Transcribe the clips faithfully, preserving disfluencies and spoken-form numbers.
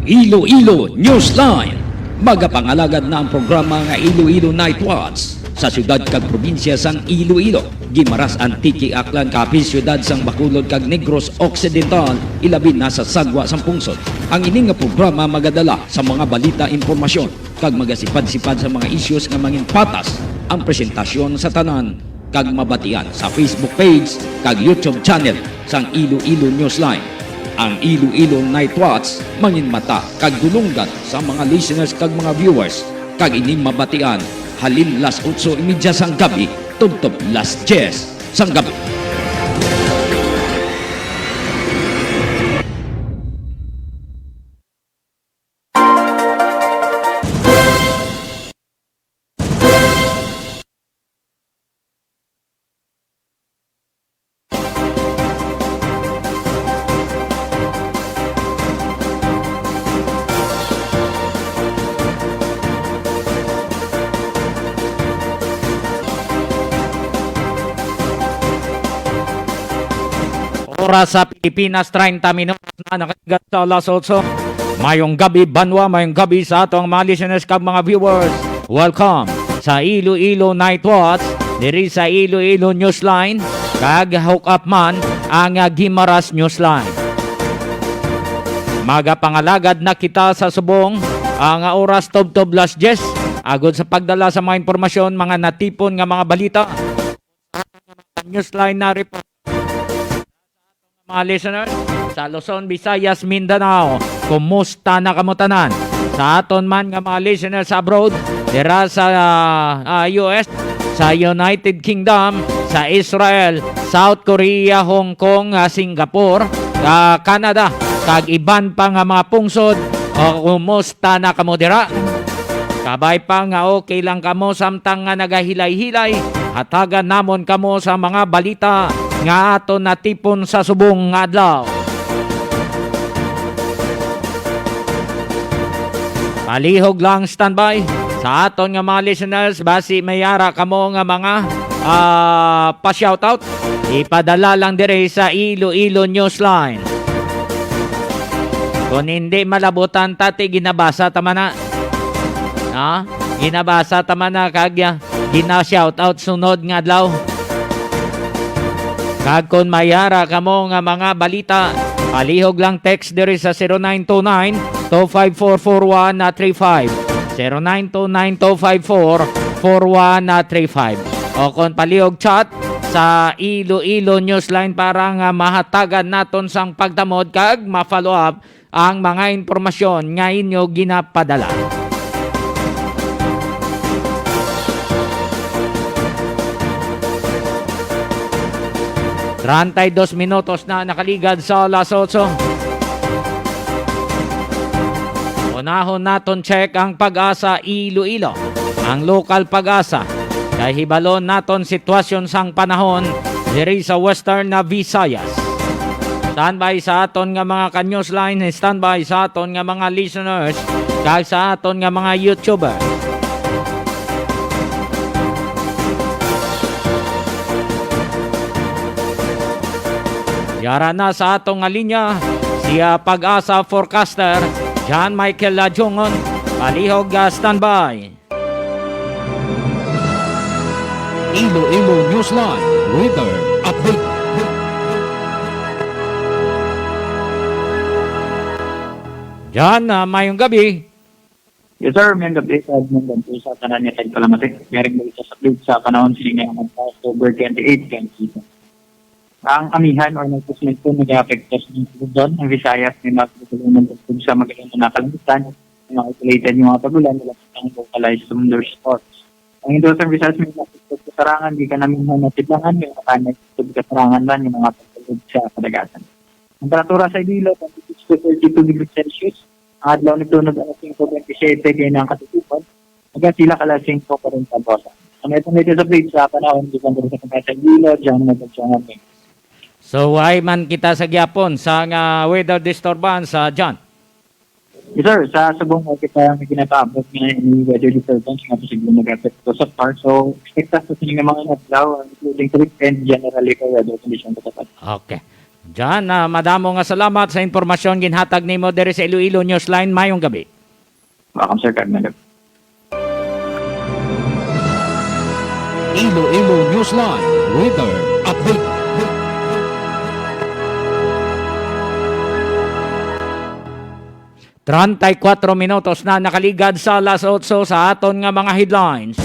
Iloilo Newsline. Magapangalagad na ang programa nga Iloilo Night Watch sa siyudad kag probinsya sang Iloilo, Guimaras, Antique, Aklan, Capiz, siyudad sang Bacolod kag Negros Occidental, ilabi na sa sagwa sang pungsod. Ang ini nga programa magadala sa mga balita, impormasyon, kag magasipad-sipad sa mga issues nga manginpatas ang presentasyon sa tanan kag mabatian sa Facebook page kag YouTube channel sang Iloilo Newsline. Ang Iloilo Night Watch manginmata kag dulonggan sa mga listeners kag mga viewers, kag ini mabatian halin las otso y media sang gabi tubtob las diyes sang gabi. Oras sa Pilipinas, treinta minutos na nakaligat sa alas otso. Mayong gabi, banwa. Mayong gabi sa atong mga listeners kag mga viewers. Welcome sa Iloilo Night Watch diri sa Iloilo Newsline, kag hook up man ang, ah, Guimaras Newsline. Magapangalagad na kita sa subong, ang oras tubtob las diyes, agod sa pagdala sa mga impormasyon, mga natipon nga mga balita. Newsline na report. Mga listeners sa Luzon, Visayas, Mindanao, kumusta na kamo tanan? Sa aton man nga mga listeners abroad, dira sa, ah, ah, U S, sa United Kingdom, sa Israel, South Korea, Hong Kong, ah, Singapore, ah, Canada, kag iban pa nga mga pungsod, o kumusta na kamo dira? Kabay pa nga okay lang kamo samtang nga nagahilay-hilay, hatagan namon kamo sa mga balita nga aton natipon sa subong nga adlaw. Palihog lang standby sa aton nga mga listeners, basi may ara kamo nga mga, ah, pa-shoutout, ipadala lang diri sa Iloilo Newsline. Kung hindi malabutan, tati, ginabasa ta man na. Ha? Ginabasa ta man na kag, ah, gina-shoutout sunod nga adlaw. Kag kung may ara kamo nga mga balita, palihog lang text diri sa zero nine two nine, two five four, four one three five. Zero nine two nine, two five four, four one three five. O kung palihog chat sa Iloilo Newsline para nga mahatagan naton sang pagtamod kag ma-follow up ang mga impormasyon nga inyo ginapadala. Treinta y dos minutos na nakaligad sa alas otso. Unahon naton check ang PAGASA Iloilo, ang lokal PAGASA. Kay hibalon naton sitwasyon sang panahon diri sa Western na Visayas. Standby sa aton nga mga ka-newsline, standby sa aton nga mga listeners, kag sa aton nga mga YouTuber. Yara na sa aton nga linya, si, ah, PAGASA forecaster, John Michael Ladjongon. Palihog, ah, standby. Iloilo Newsline Weather Update. John, ah, mayong gabi. Yes, sir. Mayong gabi, kag mayong gabi sa tanan nga tigpalamati. May ari ang balita sa update sa panahon sini nga October twenty-eight, twenty twenty-six. Ang amihan or northwest monsoon nag-aapekto sa Luzon, ang Visayas, may mga kabugalan ng tubtob sa magalang na kalangitan, mga isolated nga mga pag-ulan, wala pa ang localized thunderstorms. Ang Indoor Visayas may mga tubtob kasarangan, gikan amihan na sidlangan, may mga kanay tubtob kasarangan man, yung mga pagkulog sa kadagatan. Temperatura sa Iloilo, twenty-six to thirty-two degrees Celsius. Ang adlaw nagtunog alas singko bente siyete kay ang katutuban, hanggang sila alas singko kwarenta bosa. Ang itong latest update sa panahon, gikan diri sa Pagasa Iloilo, John Mabagsangan. So, why man kita sa gyapon sa nga weather disturbance, ah, John? Yes, sir. Sa subong, uh, kita may ginapaabot nga yung weather disturbance nga posible mag-apekto sa par. So, expect us sa sining mga adlaw, including sa weekend, generally for weather condition katapat. Okay. Jan, ah, madamo nga salamat sa impormasyon ginhatag nimo diri sa Iloilo Newsline. Mayong gabi. Welcome, sir. Kag nag- Iloilo Newsline Weather Update. Treinta y cuatro minutos na nakaligad sa alas otso sa aton nga mga headlines.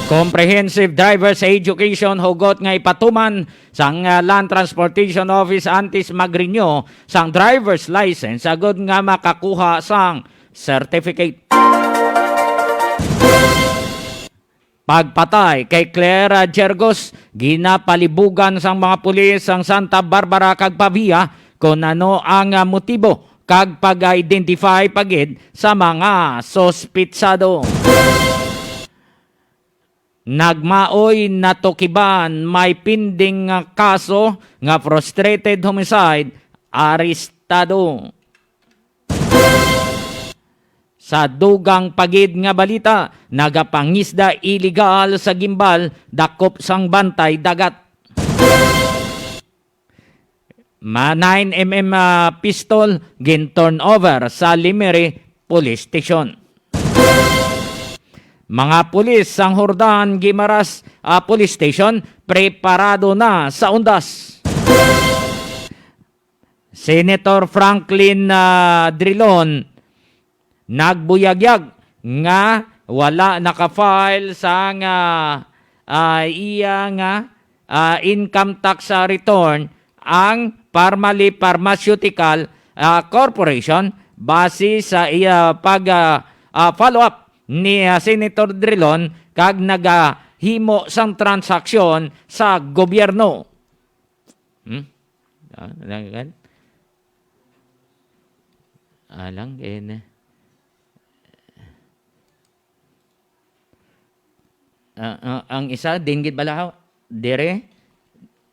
Comprehensive Driver's Education hugot nga ipatuman sang, ah, Land Transportation Office antes mag-renew sang driver's license agud nga makakuha sang certificate. Pagpatay kay Claire Jergos, ginapalibugan sang mga pulis ang Santa Barbara kag Pavia kon ano ang, ah, motibo kag pag-identify pa gid sa mga suspitsado. Nagmaoy natukiban may pending nga kaso nga frustrated homicide, arestado. Sa dugang pa gid nga balita, nagapangisda iligal sa Guimbal, dakop sang bantay dagat. Ma nine M M, ah, pistol gin-turn over sa Lemery Police Station. Mga pulis sang Jordan Guimaras, ah, Police Station preparado na sa undas. Senator Franklin, ah, Drilon nagbuyagyag nga wala naka-file sang, ah, ah, iya nga, ah, income tax, ah, return ang Parmalee Pharmaceutical, ah, Corporation base sa iya pag, ah, ah, follow up ni, ah, Senator Drilon kag nagahimo sang transaksyon sa gobyerno. Hmm? Ah, lang kan? Alang kay na. Ah, ah, ang isa, dinggit balahaw. Dire,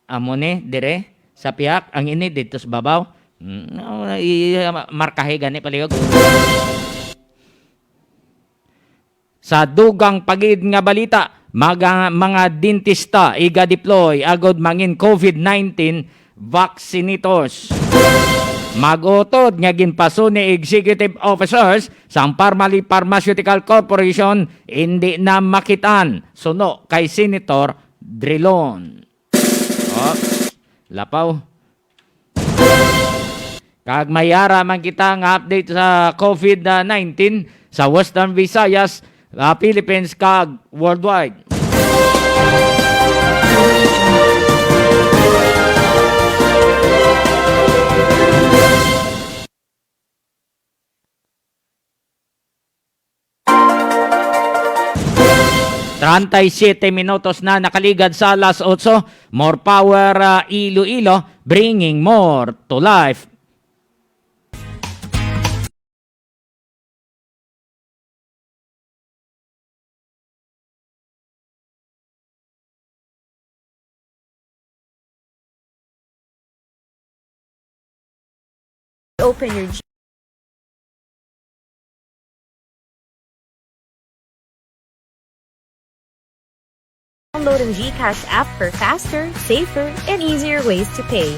amo ni, dire, sa pihak, ang ini dito sa babaw. Hmm, no, i-, markahe gani palihog. Sa dugang pa gid nga balita, mga, mga dentista iga-deploy agud mangin COVID nineteen vaccinators. Mag-utod nga ginpaso ni executive officers sang Parmalee Pharmaceutical Corporation, indi na makitaan suno kay Senator Drilon. Oh, lapaw. Kag may ara man kita nga update sa COVID nineteen sa Western Visayas, ah, Philippines, kag worldwide. Treinta y siete minutos na nakaligad sa alas otso. More power, ah, Iloilo, bringing more to life. Open your G-, download ang GCash app for faster, safer, and easier ways to pay.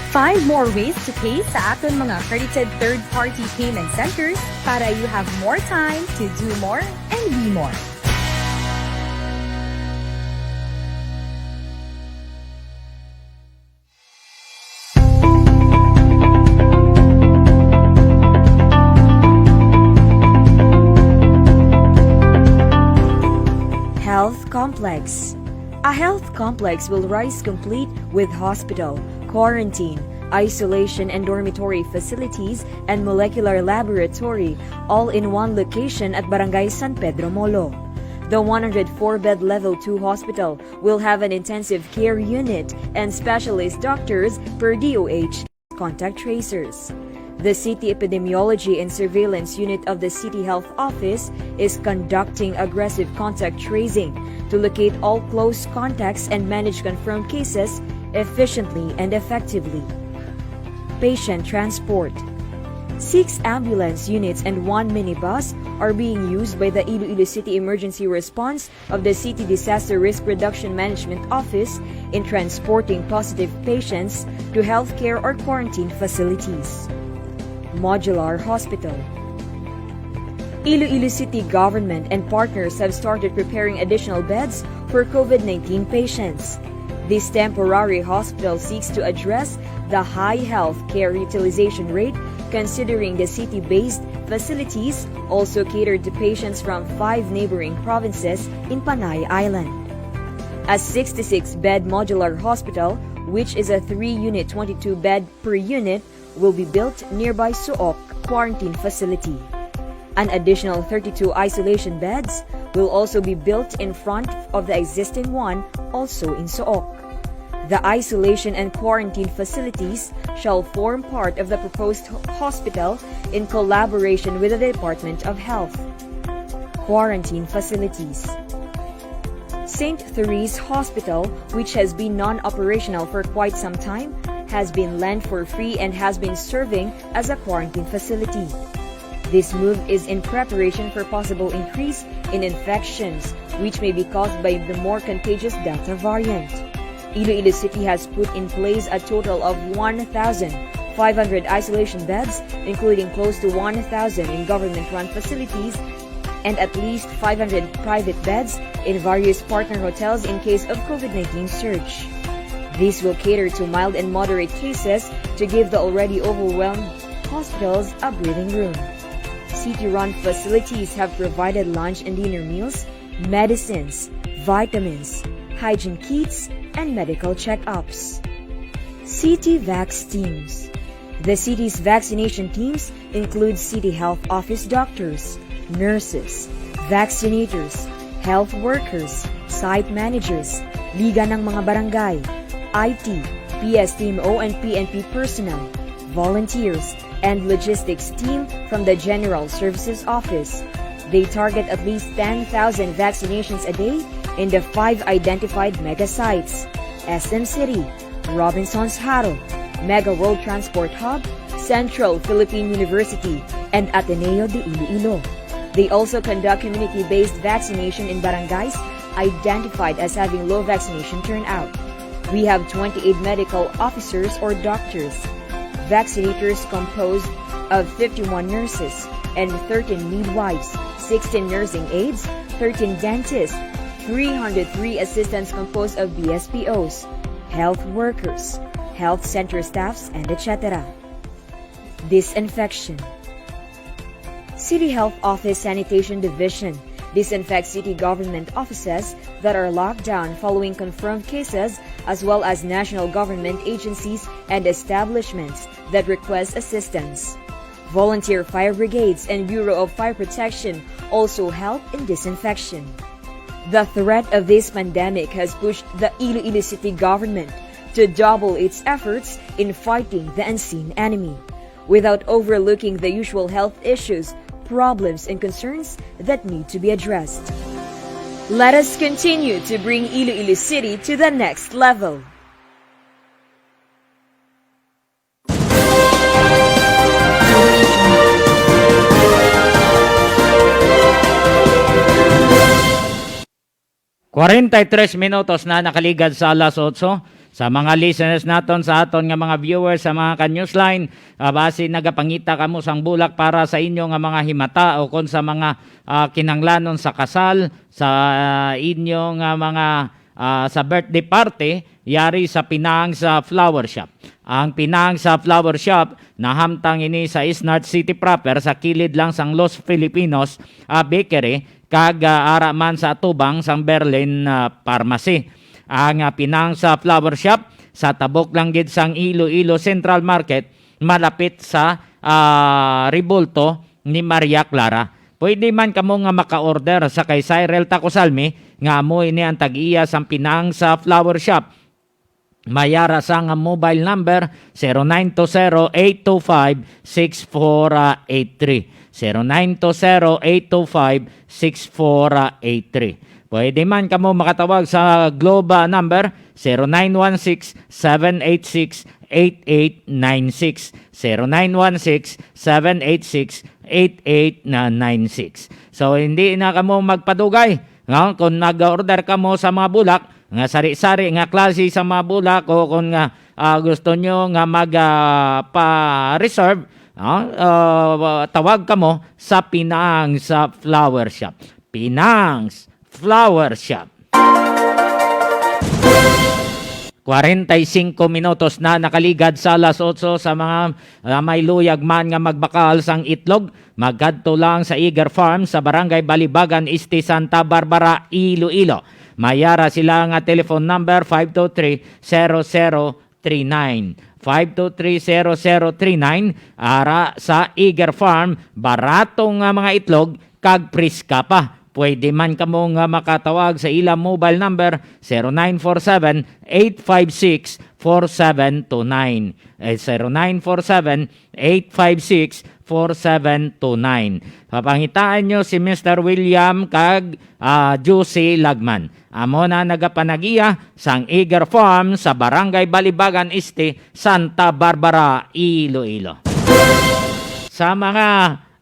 Find more ways to pay sa aton mga accredited third-party payment centers para you have more time to do more and be more. Health complex. A health complex will rise complete with hospital, quarantine, isolation and dormitory facilities, and molecular laboratory, all in one location at Barangay San Pedro Molo. The one hundred four bed Level two hospital will have an intensive care unit and specialist doctors per D O H contact tracers. The City Epidemiology and Surveillance Unit of the City Health Office is conducting aggressive contact tracing to locate all close contacts and manage confirmed cases efficiently and effectively. Patient transport. Six ambulance units and one minibus are being used by the Iloilo City Emergency Response of the City Disaster Risk Reduction Management Office in transporting positive patients to healthcare or quarantine facilities. Modular Hospital. Iloilo City government and partners have started preparing additional beds for COVID nineteen patients. This temporary hospital seeks to address the high health care utilization rate, considering the city-based facilities also catered to patients from five neighboring provinces in Panay Island. A sixty-six bed modular hospital, which is a three unit, twenty-two bed per unit, will be built nearby Suok quarantine facility. An additional thirty-two isolation beds will also be built in front of the existing one, also in Suok. The isolation and quarantine facilities shall form part of the proposed ho- hospital in collaboration with the Department of Health. Quarantine facilities. Saint Therese Hospital, which has been non-operational for quite some time, has been lent for free and has been serving as a quarantine facility. This move is in preparation for possible increase in infections, which may be caused by the more contagious Delta variant. Iloilo City has put in place a total of one thousand five hundred isolation beds, including close to one thousand in government-run facilities and at least five hundred private beds in various partner hotels in case of COVID nineteen surge. This will cater to mild and moderate cases to give the already overwhelmed hospitals a breathing room. City-run facilities have provided lunch and dinner meals, medicines, vitamins, hygiene kits, and medical checkups. City Vax Teams. The city's vaccination teams include City Health Office doctors, nurses, vaccinators, health workers, site managers, Liga ng mga Barangay, I T, P S T M O and P N P personnel, volunteers, and logistics team from the General Services Office. They target at least ten thousand vaccinations a day in the five identified mega sites: S M City, Robinsons Jaro, Mega World Transport Hub, Central Philippine University, and Ateneo de Iloilo. They also conduct community-based vaccination in barangays identified as having low vaccination turnout. We have twenty-eight medical officers or doctors, vaccinators composed of fifty-one nurses and thirteen midwives, sixteen nursing aides, thirteen dentists, three hundred three assistants composed of B S P Os, health workers, health center staffs, and et cetera. Disinfection. City Health Office Sanitation Division disinfects city government offices that are locked down following confirmed cases, as well as national government agencies and establishments that request assistance. Volunteer fire brigades and Bureau of Fire Protection also help in disinfection. The threat of this pandemic has pushed the Iloilo City government to double its efforts in fighting the unseen enemy, without overlooking the usual health issues, problems, and concerns that need to be addressed. Let us continue to bring Iloilo City to the next level. Kwarenta y tres minutos na nakaligad sa alas otso. Sa mga listeners naton, sa aton nga mga viewers, sa mga ka-Newsline, ah, basi nagapangita kamo sang bulak para sa inyo nga mga himata o kon sa mga, ah, kinahanglanon sa kasal, sa, ah, inyo nga mga, ah, sa birthday party, yari sa Pinang sa Flower Shop. Ang Pinang sa Flower Shop nahamtang ini sa Isnart City proper, sa kilid lang sang Los Filipinos, ah, Bakery, kag, ah, ara man sa atubang sang Berlin, ah, Pharmacy. Ang, ah, Pinang sa Flower Shop sa tabok lang gid sang Iloilo Central Market, malapit sa, ah, Rebulto ni Maria Clara. Pwede man kamo nga maka-order sa kay Cyril Tacosalmi, nga amo ini ang tag-iya sang Pinang sa Flower Shop. May ara sa nga mobile number, zero nine two zero eight two five six four eight three. Zero nine two zero eight two five six four eight three. Pwede man kamo makatawag sa Globe, ah, number, zero nine one six seven eight six eight eight nine six, zero nine one six, seven eight six, eight eight nine six. So, hindi na kamo magpadugay, no? Kung nag-order kamo sa mga bulak, nga sari-sari nga klase sa mga bulak, o kung nga, ah, gusto nyo nga mag, ah, pa-reserve, no? Ah, tawag kamo sa Pinang's Flower Shop. Pinang's Flower Shop. Kwarenta y singko minutos na nakaligad sa alas otso. Sa mga, ah, may luyag man nga magbakal sang itlog, magkadto lang sa Eager Farm sa Barangay Balibagan Este, Santa Barbara, Iloilo. May ara sila nga telephone number, five two three, zero zero three nine. Five two three, zero zero three nine. Ara sa Eager Farm, barato nga mga itlog, kag priska pa. Pwede man kamo nga makatawag sa ila mobile number, zero nine four seven, eight five six, four seven two nine. Eh, zero nine four seven, eight five six, four seven two nine. Papangitaan nyo si Mister William kag, ah, Juicy Lagman. Amo na nagapanagiya sang Eager Farm sa Barangay Balibagan Este, Santa Barbara, Iloilo. Sa mga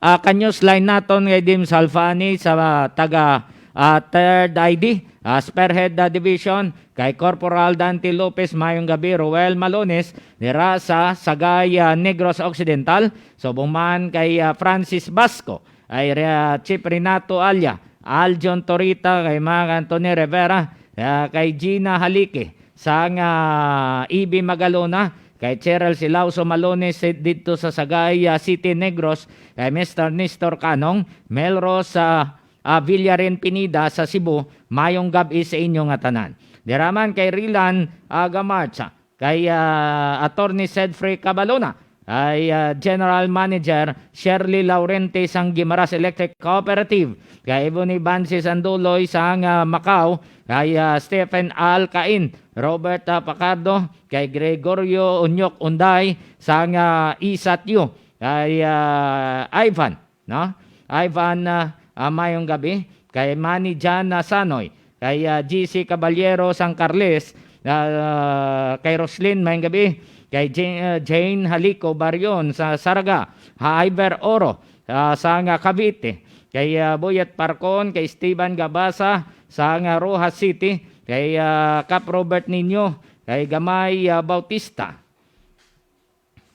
Ah, ka-newsline naton kay Dim Salfani sa, ah, taga, ah, Third I D, ah, Spearhead, ah, Division, kay Corporal Dante Lopez, mayong gabi, Roel Malones, dira sa Sagay, ah, Negros Occidental, subong man kay, ah, Francis Basco, ay, ah, Chief Renato Alia, Aljon Torita, kay Mang Anthony Rivera, ah, kay Gina Haliki, sang, ah, E B Magalona, kay Cheryl Silauso Malones, si-, didto sa Sagay, ah, City, Negros, kay Mister Nestor Canong, Melrose, ah, ah, Villarin Pineda sa Cebu, mayong gab-i sa inyo nga tanan. Dira man kay Rilan, ah, Gamarcha, kay, ah, Attorney Sedfrey Cabalona, ay, ah, General Manager Shirley Laurente sang Guimaras Electric Cooperative, kay Ebony Bansis Anduloy sang, ah, Macau, kay, ah, Stephen Alcain, Robert, ah, Pacardo, kay Gregorio Unyok Unday sang, ah, Isatyo, kay, ah, Ivan, no? Ivan, ah, ah, mayong gabi. Kay Manny Jan, ah, Sanoy, kay, ah, G C Caballero sang Carles, ah, kay Roslyn, mayong gabi, kay Jane, ah, Jane Halico Barion sa Saraga, Haiber Oro, ah, sang, ah, Cavite, kay, ah, Boyet Parcon, kay Esteban Gabasa sang, ah, Roxas City, kay, ah, Cap Robert Niño, kay Gamay, ah, Bautista.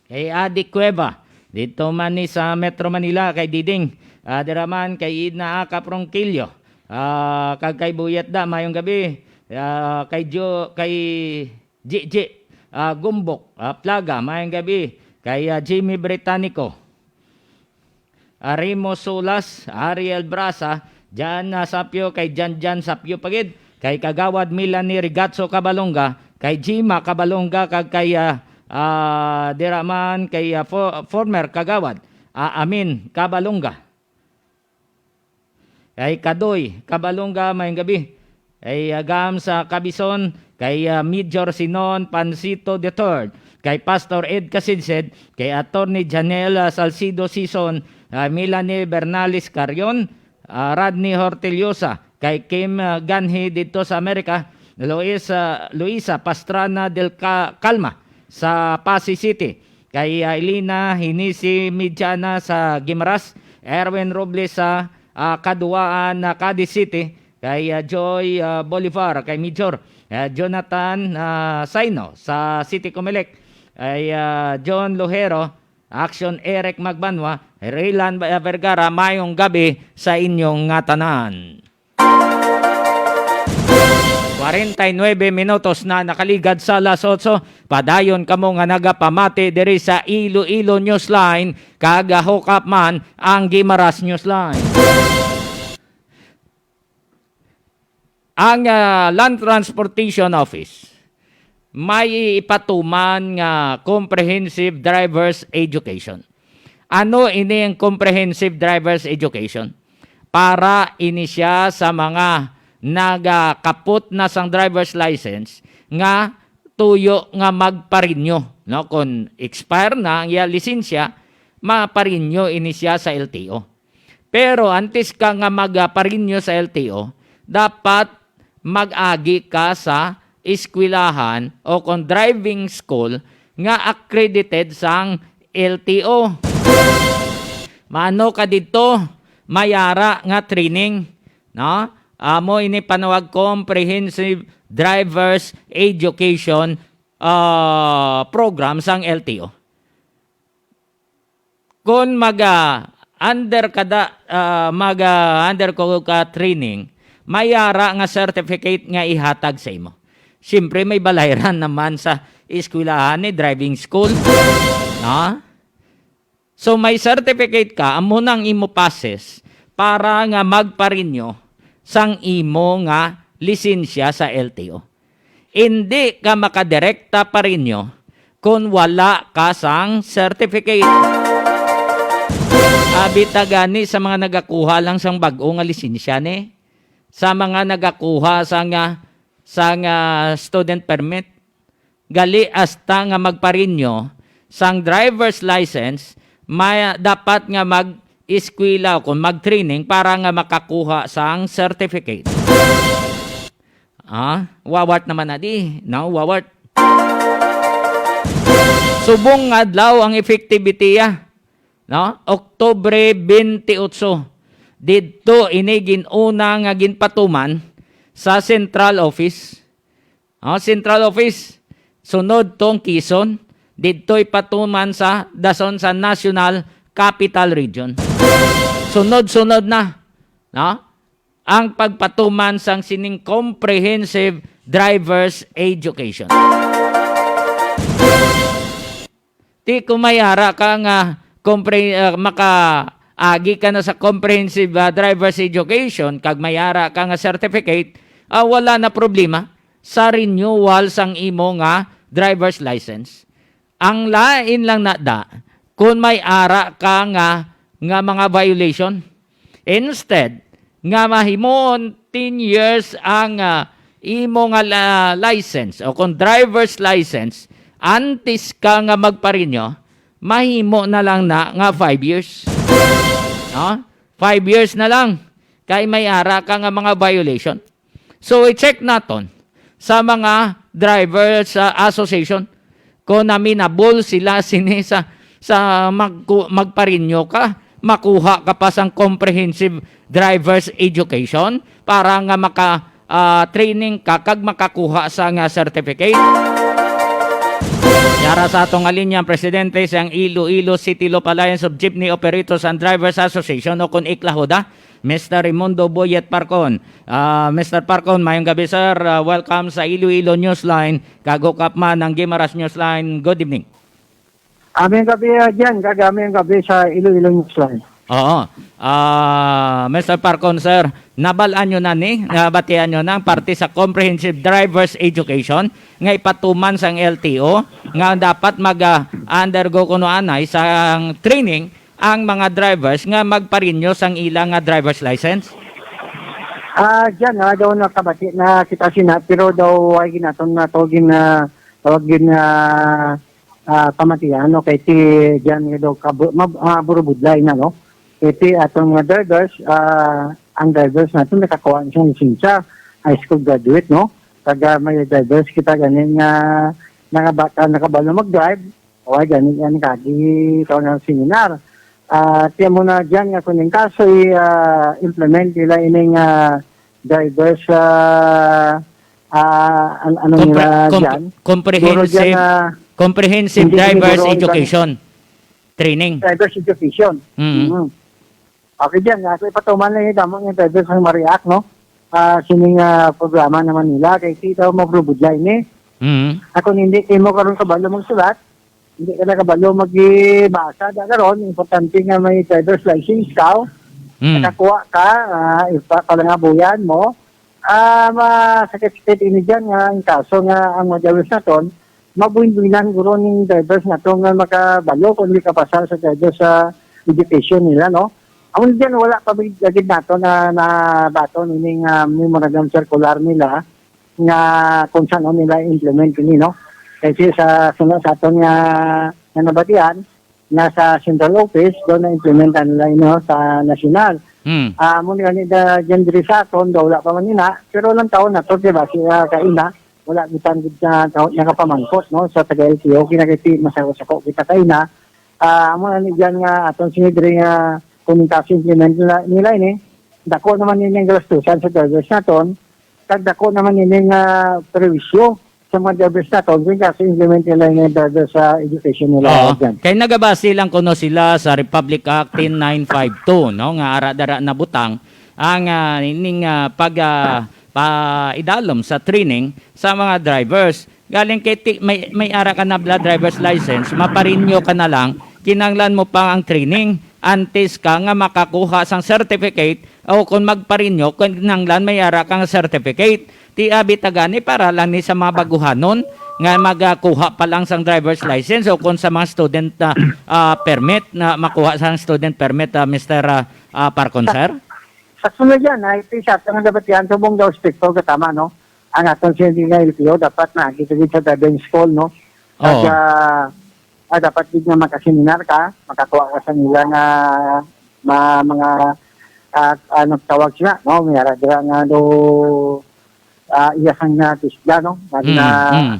Kay Adi Cueva, dito man ni sa Metro Manila, kay Diding, ah, dira man kay Idna Aka Prongkilyo, ah, kag kay Buyat Da, mayong gabi, ah, kay Jo, kay Gigi, ah, Gumbok, ah, Plaga, mayong gabi, kay, ah, Jimmy Britannico. Arimo Sulas, Ariel Brasa, Jan, ah, Sapyo, kay Jan Jan Sapyo pagid, kay Kagawad Melanie Rigatso Cabalonga, kay Jima Cabalonga, kag kay, ah, ah, dira man kay, ah, fo-, former Kagawad, ah, Amin Cabalonga. Kay Kadoy Cabalonga, mayong gabi. Kay, ah, Gam sa Kabison, kay, ah, Major Sinon Pansito the third, kay Pastor Ed Kasidsed, kay Attorney Janelle, ah, Salcido Sison, ah, Melanie Bernales Carion, ah, Rodney Hortillosa, kay Kim, ah, Ganhi dito sa Amerika, Luis, ah, Luisa Pastrana del Ca-, Calma sa Passi City, kay, ah, Elena Hinisi Midiana sa Guimaras, Erwin Robles sa, ah, Caduaan, ah, Cadiz City, kay, ah, Joy, ah, Bolivar, kay Major, ah, Jonathan, ah, Saino sa City Comelec, kay, ah, John Lojero, Action Eric Magbanwa, Raylan Vergara, mayong gabi sa inyong nga tanan. Kwarenta y nuebe minutos na nakaligad sa alas otso. Padayon kamo nga nagapamati diri sa Iloilo Newsline, kag hook up man ang Guimaras Newsline. Ang, ah, Land Transportation Office may ipatuman nga comprehensive driver's education. Ano ini ang comprehensive driver's education? Para ini siya sa mga nagakapot na sang driver's license nga tuyo nga magparinyo, no? Kung expire na ang iya lisensya, maparinyo ini siya sa L T O. Pero antes ka nga magaparinyo sa L T O, dapat mag-agi ka sa eskwelahan o kung driving school nga accredited sang L T O. Mano ka didto, may ara nga training, no? Amo ini panawag Comprehensive Driver's Education, ah, Program sang L T O. Kon maga-under ka da, ah, maga-undergo ka training, may ara nga certificate nga ihatag sa imo. Siyempre, may balayran naman sa eskwelahan ni driving school. No? So, may certificate ka, amo nang imo passes para nga magparinyo sang imo nga lisensya sa L T O. Indi ka makadirekta pa rin nyo kon wala ka sang certificate. Abi ta gani sa mga nagakuha lang sang bag-o nga lisensya ni, sa mga nagakuha sa nga, sa nga student permit, gali hasta nga magparinyo sang driver's license, may dapat nga mag-eskwela o kung mag-training para nga makakuha sang certificate. Ah, wawart naman na di, no? Wawart. Subong nga adlaw ang effectivity, ah, no? Oktubre twenty-eight. Didto ini gin-una nga ginpatuman sa central office. Oh, central office. Sunod tong Quezon, didto'y patuman sa dason sa National Capital Region. Sunod-sunod na, no? Ang pagpatuman sang sining comprehensive driver's education. Ti kung may ara ka nga compre-, ah, makaagi ka na sa comprehensive, ah, driver's education, kag may ara ka nga certificate, ah, wala na problema sa renewal sang imo nga driver's license. Ang lain lang na da, kung may ara ka nga, nga mga violation. Instead, nga mahimuon ten years ang, ah, imo nga la-, license o kung driver's license, antes ka nga magparinyo, mahimo na lang na nga five years. No? Five years na lang. Kay may ara ka nga mga violation. So, i-check naton sa mga drivers, ah, association kung naminabol sila sini sa, sa magku-, magparinyo ka, makuha ka pa sang comprehensive driver's education para nga maka, ah, training ka kag makakuha sa nga certificate. Yara sa atong nga linya ang presidente sang Iloilo City Loop Alliance of Jeepney Operators and Drivers Association o kon iklahoda, Mister Raimundo Boyet Parcon. Ah, Mister Parcon, mayong gabi, sir. Ah, welcome sa Iloilo Newsline. Kag hukap man ang Guimaras Newsline. Good evening. Aming gabi, ah, Jan. Kag aming gabi sa Iloilo Newsline. Oo. Ah, Mister Parcon, sir, nabal-an nyo na ni, nabatian nyo na ang parte sa Comprehensive Driver's Education nga ipatuman sang L T O nga dapat mag, ah, undergo kuno anay sang training ang mga drivers nga magparinyo sang ila nga driver's license? Ah, Jan, ah, daw nakabati na kita sina, pero daw ay ginaton na to, gin, ah, tawag gin, ah, ah, pamatian, no? Kay ti Jan nga daw kabu-, mab-, ah, burubudlay na, no? Kay ti atong mga drivers, ah, ang drivers natin nakakuha sa lisensya, high school graduate, no? Kag, ah, may drivers kita gani nga nangabata, nakabalo mag-drive, o ay gani, gani kagi ito nga seminar. Ah, tiyan mo na dyan nga kung yung kaso i-, ah, implement nila ining, ah, drivers, ah, ah, an-, ano Compre-, nila comp-, dyan? Siguro dyan, comprehensive, ah, comprehensive hindi driver's siniguro ang education training. Driver's education. Mm. Mm. Okay, dyan, ah, so ipatuman lang yung damo yung drivers ang ma-react, no? Ah, sining, ah, programa naman nila, kay kita mo problema ini. Mm. Ako hindi kayo mo karon kabalo magsulat, hindi ka na kabalo magbasa, da karon, importante nga may driver's license ka, Mm. nakakuha ka, ah, ipa-, palangabuyan mo, ah, masakit-sakit ini dyan nga ang kaso nga ang mga drivers naton, mabuin-buinan guro ning drivers nato nga makabalo kung di kapasar sa driver sa education nila, no? Ang dyan, wala pa may lagid nato na, na baton ining, ah, memorandum circular nila nga kung saan nila implement ini, no? Kasi sa, sa, sa aton nga, nga nabatian, nga sa central office, doon na-implementan nila ino sa nasyonal. Hmm. Ah, mo ni da, dyan diri sa aton, daw wala pa man ina, pero lang taon na to, di ba, siya kaina, wala kita gid na, na, nakapamangkot, no, sa taga L T O, kinakiti, masako-sako kita kay na, ah, amo na ni dyan nga aton sini diri nga kung implement nila, nila ini, dako naman ini ang gastusan sa drivers naton, kag dako naman ini nga perwisyo sa mga drivers naton, kung kasi implement nila ini drivers sa education nila. Oo. Dyan. Kay nagabase lang kuno sila sa Republic Act ten nine five two, no, nga ara dara nabutang ang, ah, ining, ah, pag, ah, paidalom sa training sa mga drivers. Galing kay ti-, may, may ara ka na bala driver's license, maparinyo ka na lang, kinanglan mo pa ang training antes ka nga makakuha sang certificate o kung magparinyo, kinanglan may ara kang certificate. Ti abi ta gani para lang ni sa mga baguhanon nga magakuha pa lang sang driver's license o kung sa mga student na, ah, permit na makuha sang student permit, ah, Mister, ah, ah, Parkon, sir? Sa sunod yan, ay, ito sa atong nabatian sa buong daw aspekto, katama, no? Ang atong sending nga L T O, dapat na, kita din sa driving school, no? Pag, Oo. ah, ah, dapat din nga makaseminar ka, makakuha ka sa nila nga ma-, mga, ah, ano tawag sila, no? May ara dira nga do, ah, iya sang nga tisda, no? Nga Mm, na, mm.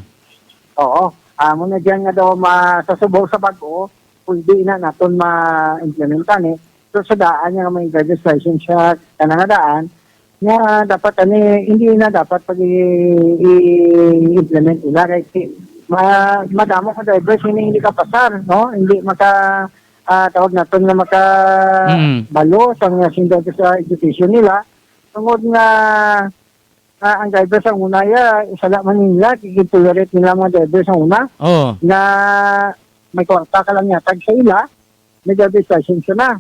Oo. Amo na dyan nga daw ma-, sa subong sa bag-o, pwede na naton ma-implementa ni. So, sa daan nga may driver's license siya, kanang daan, nga dapat, ani, hindi na dapat pag i-, i-implement nila. Kay si-, ma-, madamo ka drivers, hindi, hindi ka pasar, no? Hindi maka, ah, tawag naton nga maka Mm. balo sa mga sindang sa education nila. Tungod nga, ah, ang driver sa una, ya, isa lang man nila, kikitolerate nila mga driver sa una, Oo. nga may kwarta ka lang yatag sa ila, may driver's license ka na.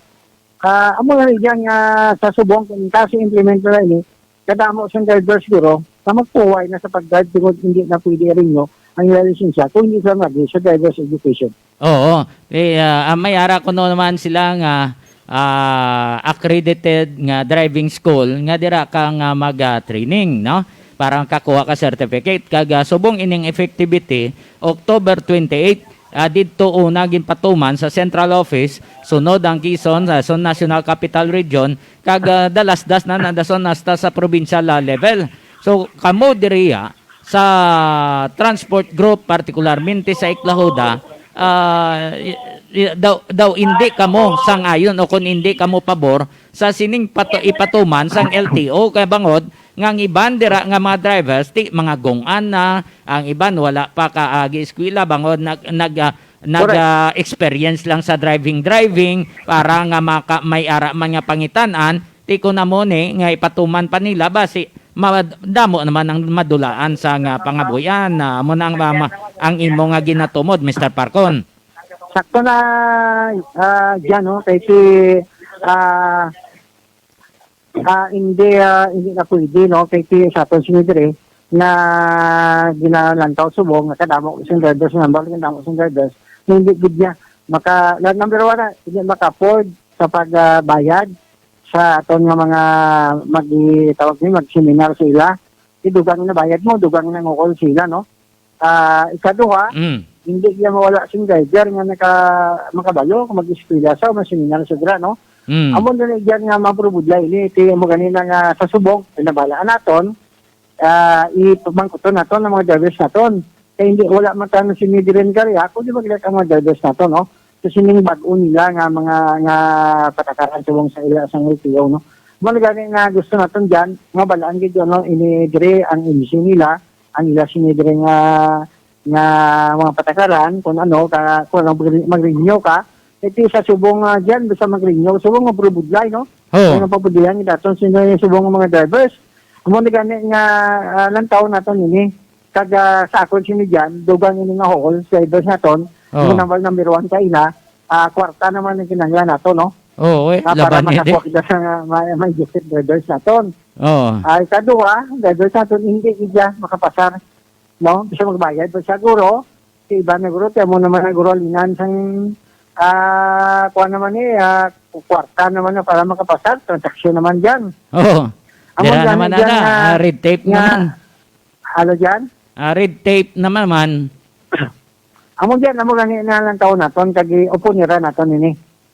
Ah, amo na rin yan nga sa subong, kung kasi implement na ini, kadamo sa driver siguro, na magpuway na sa pag-drive tungod hindi na pwede rin, no, ang ila lisensya kung hindi sila mag sa driver's education. Oo. Eh, ah, ah, may ara kuno naman sila nga, ah, accredited nga driving school nga dira ka nga mag, ah, training, no? Para kakuha ka certificate. Kag, ah, subong ining effectivity, October twenty-eight, ah, didto una ginpatuman sa central office, sunod ang Quezon, sa, sa National Capital Region, kag, ah, dalasdas na nadason hasta sa provincial, ah, level. So, kamo diriya, sa transport group, partikularmente sa Iklahuda, ah, i-, i-, daw, daw hindi kamo sang-ayon o kung hindi kamo pabor sa sining pato-, ipatuman sang L T O, kay bangod nga ang iban dira nga mga drivers, ti mga gong-an na, ang iban wala pa kaagi eskwela, bangod nag-, nag-, ah, nag, Correct. ah, experience lang sa driving-driving para nga maka-, may ara man nga pangitan-an, ti ko na mo ni nga ipatuman pa nila, basi madamo naman ang madulaan sa nga pangabuyan. Na amo na ang, ma-, ma-, ang imo nga ginatumod, Mister Parcon. Sakto na, ah, dyan, no? Kay si, ah, ah, hindi, ah, hindi na pwede, no? Kay si sa aton sini diri nga ginalantaw subong nga kadamo sing drivers, number nga kadamo sing drivers, hindi gid niya maka, number one na, hindi maka-afford sa pagbayad sa aton nga mga magi-, tawag ni, mag-seminar sa ila. Di dugang na bayad mo, dugang na ngukol sila, no? Ah, ikaduha, Mm. hindi niya mawala sing driver nga naka-, makabalo kung mag-eskwela sa o mag-seminar sa dira, no? Mm. Amo na ni dyan nga maprobudla ini, ti mo ganina nga sa subong, pinabalaan naton, ah, ipamangkuton naton ang mga drivers naton. Kay hindi, wala man tayo si Midrin Garia, kundi mag-elect ang mga drivers naton, no? Sa sining bag-o nila nga mga, nga patakaran subong sa ila sang L T O, no? Mo na gani nga gusto naton dyan, mabalaan gid, ano, ini dire ang M C nila, ang ila sini dire nga, nga mga patakaran, kung ano, ka, kung ano, mag-, mag-renew ka, iti sa subong nga dyan, basta mag-renew, subong nga burubudlay, no? Oo. Kaya napapudlayan kita, itong sino yung subong nga mga drivers. Amo na gani nga, ah, lang taon naton ini. Kag, ah, sa akon sini dyan, dugang ini nga hall, sa drivers naton, Oo. yung number, number one sa ila, ah, kwarta naman ang kinahanglan nato, no? Oo, eh, Ah, para laban ni makakuha di. kita sa nga, may, may drivers naton. Oo. Ah, ikaduha, drivers naton, hindi kita makapasar, no? Bisa magbayad pa siya, guro. Si iba na, guro, tiyan mo naman na, guro, alinan sang, ah, kuha naman eh, ah, kwarta naman na para makapasar, transaksyon naman dyan. Oo. Amo Dira dyan, naman dyan na, nga, ah, red tape nga, naman. Ano dyan? Ah, red tape naman man. Amo dyan, amo gani na lang taon naton, kag i-oponera naton ini.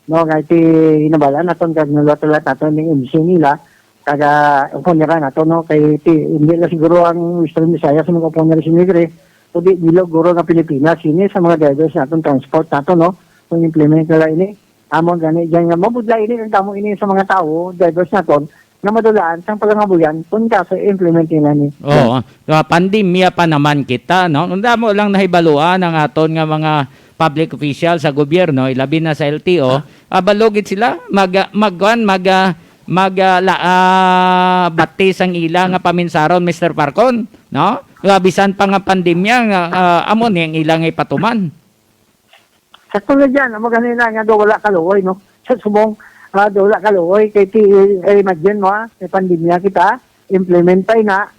No, nga iti hinabala naton, kag nalulat-lulat naton ning M C nila, Kaga, opponent nato, no? Kay ti-, hindi lang siguro ang Western Visayas ang mag-opponent sa Negre, kundi bilo guro nga Pilipinas, ini sa mga drivers naton, transport nato, no? Kung implement nila ini, amo gani, diyan nga mabudlay ini ang damo ini sa mga tao, drivers naton, nga madulaan sang palangabuyan kung kaso i-implement nila ni. Oo. Ah, pandemya pa naman kita, no? Ang damo lang nahibaluan ang aton nga mga public official sa gobyerno, ilabi na sa L T O. Ah, balugid sila mag, mag, kuwan, mag, ah, mag, ah, la-, ah, bati sang ila nga paminsaron, Mister Parcon, no? Nga bisan pa nga pandemya nga, ah, amo ni ang ila nga ipatuman. Sakto na dyan, amo ganina nga daw wala kaluoy, no? Sa subong, ah, daw wala kaluoy, kay ti-, eh, imagine mo, ah, may pandemya kita, implement pa ina,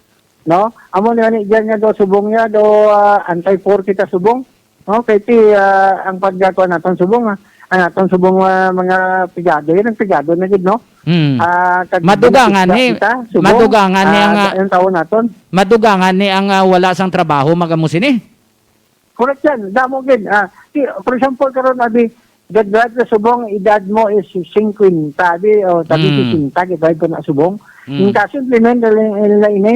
no? Amo na ni dyan nga daw subong niya, daw, ah, anti-four kita subong, no? Kay ti, ah, ang paggakuan naton subong, ah, ang aton subong, ah, mga pigado, yan ang pigado na gid, no? Hmm. Ah, kag Madugangan benefits ni, kita, subong, madugangan ni ah, ang, ah, ang tawo naton. Madugangan ni ang, ah, wala sang trabaho, magamo sini. Correct yan. Damo gid. Ah, ti-, for example, karon abi, gad-, drive ka subong, edad mo is fifty, abi, o tabi Mm. sixty, gid drive ko na subong. Mm. Yung kaso, implement na lang nila ini,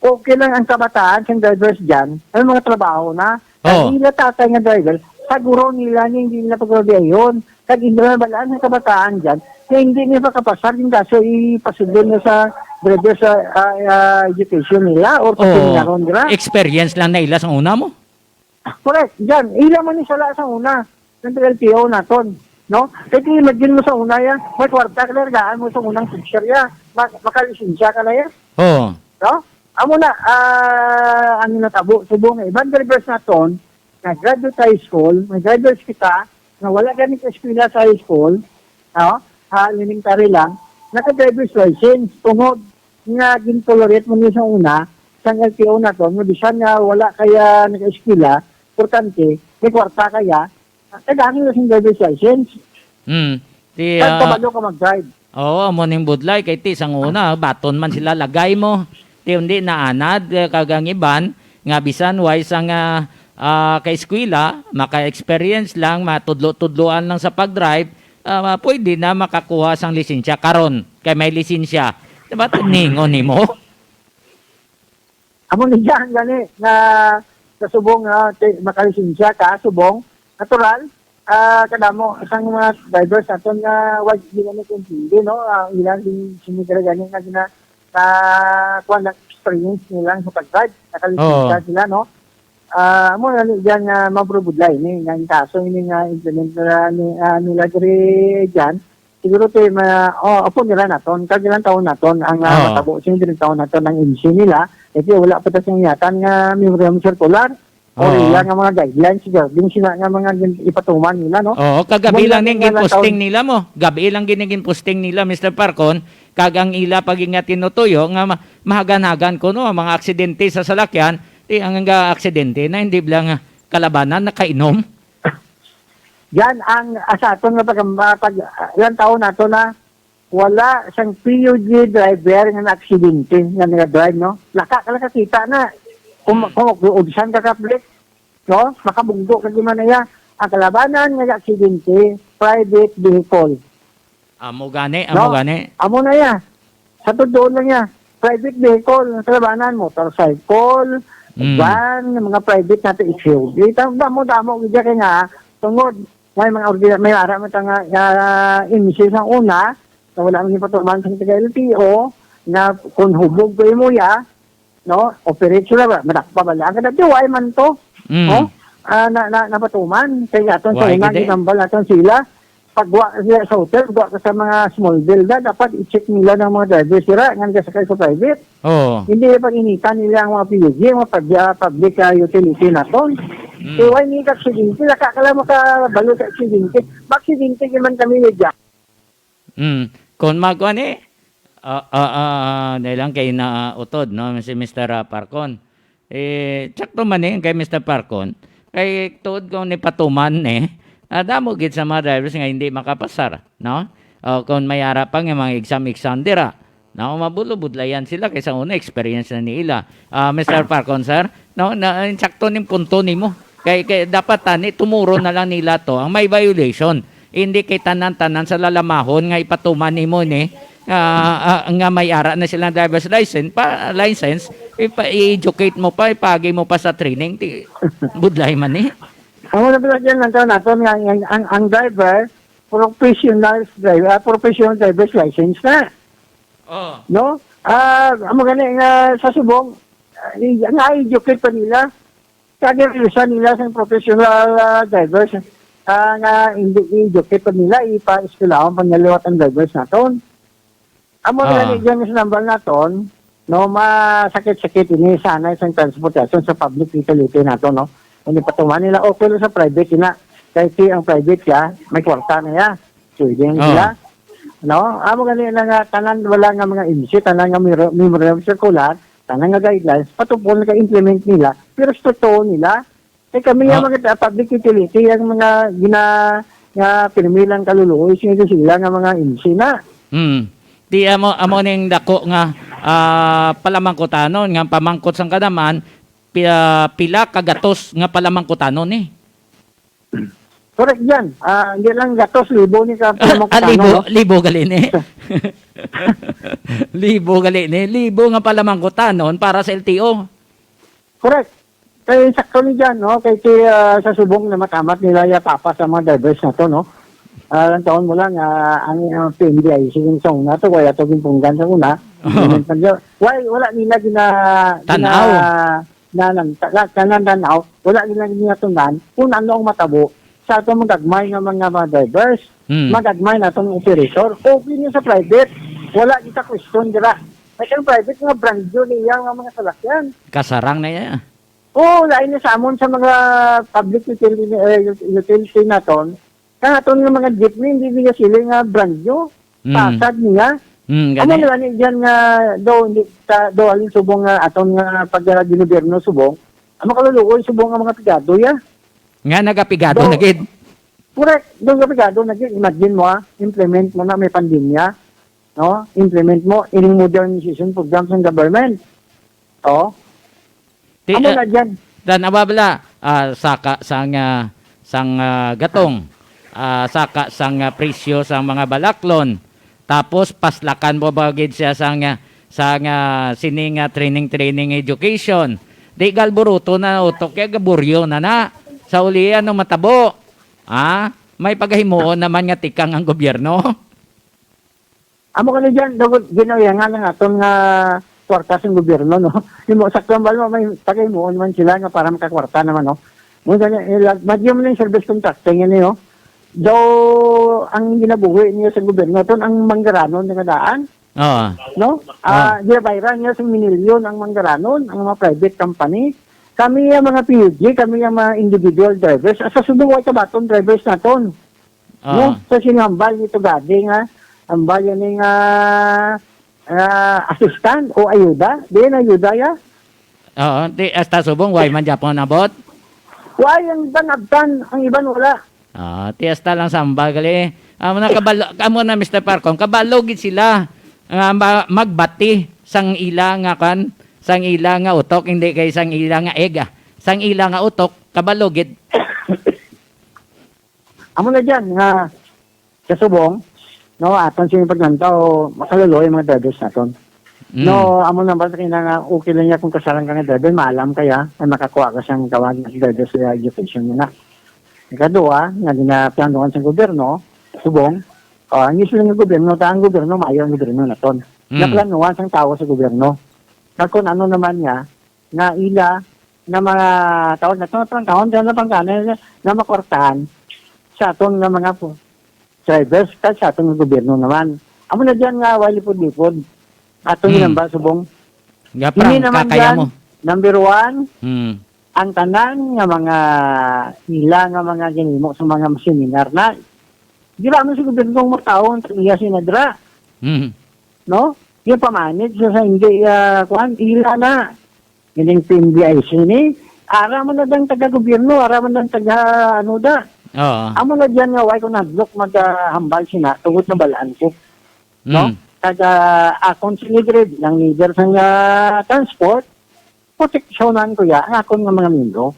okay lang ang kabataan, sa drivers dyan, may mga trabaho na. Ang Oh. ila tatay nga driver, saguro nila niya, hindi nila pagpabiyahon. Kag hindi na balaan sa kabataan dyan, na hindi niya makapasar yung kaso, ipasudlo na sa driver sa, ah, ah, education nila or Oh. Sa seminaryo nila. Experience lang na ila sa una mo? Correct. Diyan, ila man ni sala sa una ng L T O naton, no? Kay imagine mo sa una ya, may kwarta ka, largaan mo sa unang teacher ya, ma-, makalisensya ka na ya. Oo. No? Amo na, ah, ang natabo, subong nga iban drivers naton, nag-graduate high school, may drivers kita, nga wala gani ka eskwela sa high school, no? Ha, elementary lang, naka-driver's license, tungod nga gintolerate mo niya sa una, sang L T O naton, nga bisan nga wala kaya nag-eskwela, importante, may kwarta kaya, kailangan na sing driver's license. Hmm. Ti, Kag ah, kabalo ka mag-drive. Oo, amo ning budlay, kay ti sang una, baton man sila lagay mo. Ti undi naanad, eh, kag ang iban, nga bisan way sang, ah, ah, ka-eskwela, maka-experience lang, matudlo-tudloan lang sa pag-drive, ah, pwede na makakuha sang lisensya karon, kay may lisensya. Diba, tiningon nimo? Amo ni dyan gani nga sa subong nga ti-, makalisensya ka, subong, natural, ah, kadamo sang mga drivers naton nga wag, di na nag-intindi, no? Ang ilang din sinigra gani nga gina-, na, kuwan, na experience nila sa pag-drive, nakalisensya Oo. sila, no? Ah, amo na ni dyan nga mabrubudlay ni nga ang kaso ini nga implement na ni, ah, nila diri dyan. Siguro ti ma-, oh, apo nila naton, kag ilang taon naton ang, ah, Oo. matabo, sing ilang taon naton ang M C nila. Kasi wala pa ta sing yatan nga memorandum circular. O Oo. ila nga mga guidelines, guiding sila nga mga gin-, ipatuman nila, no? Oo, kagabi Muna lang ni nga lang ginposting taon. nila mo. Gabi lang gini ginposting nila, Mister Parcon, kag ang ila pag-ingat tinutuyo nga ma-, mahaganagan kuno ang mga aksidente sa salakyan, ti ang nga aksidente na hindi lang kalabanan nakainom. Yan ang, ah, sa aton nga pag, ah, pag, ah, ilang taon nato na wala sang P U G driver nga naaksidente nga naga-drive, no? Laka ka lang kakita na. Kung, Hmm. kung, kung udsan ka ka, Blake, no? Makabugdo ka di man na iya. Ang kalabanan nga aksidente, private vehicle. Amo gani, amo No? gani. Amo na iya. Sa totoo lang iya. Private vehicle, ang kalabanan, motorcycle, Mm. van, mga private natin, S U V. Tam-, damo-damo, gid kay nga, tungod, may mga ordinary, may ara man ta nga, nga M C sa una, na wala man ipatuman sa taga L T O, na kung hubog ko imo ya, no? Operate sila, ba? Madakpa ba lang? Kada diway man to, Mm. no? Ah, na, na, napatuman. Kaya aton sa Why una, gid eh? ginambal naton sila. Pagwa sila sa hotel, pagwa ka sa mga small bill na, dapat i-check nila ng mga driver sila, nga nagasakay sa private. Oo. Hindi pag-initan nila ang mga P U G, ang mga pag-, ah, public, ah, utility naton. Mm. So, why ni aksidente? Laka ka lang makabalo sa aksidente. Maaksidente naman kami ni Jack. Mm. Kung magkuan eh, ah, ah, ah, ah, dahil lang kay nautod, no, si Mister, ah, Parcon. Eh, tsakto man eh, kay Mister Parcon. Kay tuod ko ni patuman eh, ah, damo gid sa mga drivers nga hindi makapasar, no? O, kung may ara pa nga mga exam-exam dira, no, mabulubudlayan sila kay sa una experience na nila. Ah, Mister Parcon, sir, no, na, ang sakto ning punto nimo. Kay, kay dapat tani tumuro na lang nila to ang may violation. Hindi kay tanan-tanan sa lalamahon nga ipatuman nimo ni ah, ah, nga may ara na sila driver's license, pa, license, ipa-, i-educate mo pa, ipagi mo pa sa training, ti, budlay man eh. Ang una pala dyan, ang taon naton nga, ang, ang, ang driver, professional driver, ah, professional driver's license na. Oh. No? Ah, amo gani nga sa subong, ah, i-, nga educate pa nila. Kaya usa nila sa professional, ah, drivers, ah, nga hindi i-educate pa nila, ipa-eskwelahon pa nila liwat ang drivers naton. Amo na Ah. gani dyan sa nambal naton, no, masakit-sakit ini sana sa transportasyon sa public utility nato, no? Kung ipatuman nila, okay lang sa private, ina. Kahit si ang private siya, may kwarta na ya. Pwede ang Ah. sila. No? Amo gani na nga, tanan wala nga mga M C, tanan nga miro-, memorandum circular, tanan nga guidelines, patupon ka-implement nila, pero strikto nila. Eh, kami nga Ah. mga ta-, public utility, ang mga gina-, nga pinamilang kaluluoy, sino sila nga mga M C na? Hmm. Di amo, amo ning dako nga, ah, palamangkutanon, nga pamangkot sang kanaman, pi-, ah, pila ka gatos nga palamangkutanon eh. Correct yan. Ah, hindi lang gatos, libo ni ka Ah, ah, palamangkutanon, libo, no? Libo gali ni. Libo gali ni. Libo nga palamangkutanon para sa L T O. Correct. Kay sakto ni dyan, no? Kay, kay, ah, sa subong na matamat nila ya papa sa mga drivers na to, no? Ah, ang taon mo lang, ah, ang, ang P N B I, sige, sa una to, kaya to gimpunggan sa una. Oo. Ganyan pa dyan. Why, wala nila gina-, Tan-aw. gina-, na, na, na, na, na, na, wala nila ginatunan kung ano ang matabo sa atong magagmay nga mga, mga drivers, Hmm. magagmay na atong operator. Okay niya sa private, wala kita question dira. Ay, ang private nga brand new niya nga mga salakyan. Kasarang na iya. Oo, lain na sa amon sa mga public utility, eh, utility naton. Kaya aton nga mga jeepney, hindi niya sila nga brand new. Mm. Pasag niya. Mm, Amo gani. na ni diyan nga daw, hindi ta, daw alin subong nga aton nga pag, ah, ginobyerno subong. Ang makaluluoy subong nga mga pigado ya. Nga nagapigado Daw, na gid. Correct. Daw nga pigado na gid. Imagine mo, ah, implement mo na may pandemya. No? Implement mo in modernization program sa government. Oh. Ti-, Amo ah, na dyan. Dan, aba bala, ah, saka sang, ah, sang, ah, gatong, ah, saka sang, ah, presyo sang mga balaklon. Tapos paslakan mo ba gid siya sang, ah, sang, ah, sini nga training, training education. Di galburuto na utok kay gaburyo na na. Sa ulian no matabo. Ah, may pagahimuon naman nga tikang ang gobyerno. Amo kani dyan, dapat ginayangan ang aton nga kwarta sa gobyerno, no? Himo, sa kambal mo, may paghimuon man sila nga para makakwarta naman, no? Mo gani, ilag-, madyo man yung service contracting, ano, no? Daw, ang ginabuhi niya sa gobyerno, ton ang manggaranon nga daan, Oo. no? Oo. Ah, ginabayran niya sa minilyon ang manggaranon, ang mga private company. Kami ang mga P U G, kami ang mga individual drivers. Sa subong, way kabaton drivers naton. Oo. No? Sa sinambal nito gadi nga, ang bayan ni nga, ah, assistant o ayuda, di na ayuda ya. Oo, ti hasta subong, way man gyapon abot. Way ang iban abtan, ang iban wala. Ah, ti hasta lang sambal gali. Amo na kabalo, amo na, Mister Parcon, kabalo gid sila nga ma-, magbati sang ila nga kan, sang ila nga utok, hindi kay sang ila nga ega. Sang ila nga utok, kabalo gid. Amo na dyan nga sa subong, no, aton sini paglantaw, makaluloy ang mga drivers naton. Mm. No, amo na ba sa kina nga okay lang niya kung kasarang ka nga driver, maalam kaya, ay makakuha ka siyang tawag nga driver sa education niya na. Ikaduha, nga ginaplanuhan sa gobyerno, subong, ah, hindi sila nga gobyerno, ta ang gobyerno, maayo ang gobyerno naton. Mm. Naplanuhan sang tawo sa gobyerno. Kag kung ano naman niya, nga ila na mga tawag na to, pangkaon, na pangkaon, na, na makwartahan sa aton nga mga pu-, drivers, kag sa aton nga gobyerno naman. Amo na diyan nga wali lipod-lipod. Aton Hmm. ginamba subong. Nga Hindi prangka naman kaya diyan, mo. Number one, Hmm. ang tanan nga mga ila nga mga ginimo sa mga seminar na, di ba, ano sa gobyerno ang mataon sa iya sinadra? Hmm. No? Yung pamanit sa, sa hindi, ah, kuwan, ila na. Ining P N B I C ni, ara man na dang taga-gobyerno, ara man dang taga, ano da. Oo. Amo na diyan nga, why ko nahadlok maghambal sina, tungod na balaan ko. No? Mm. Taga akon si leader, ang leader sa nga transport, proteksyonan ko ya, ang akon nga mga miyembro.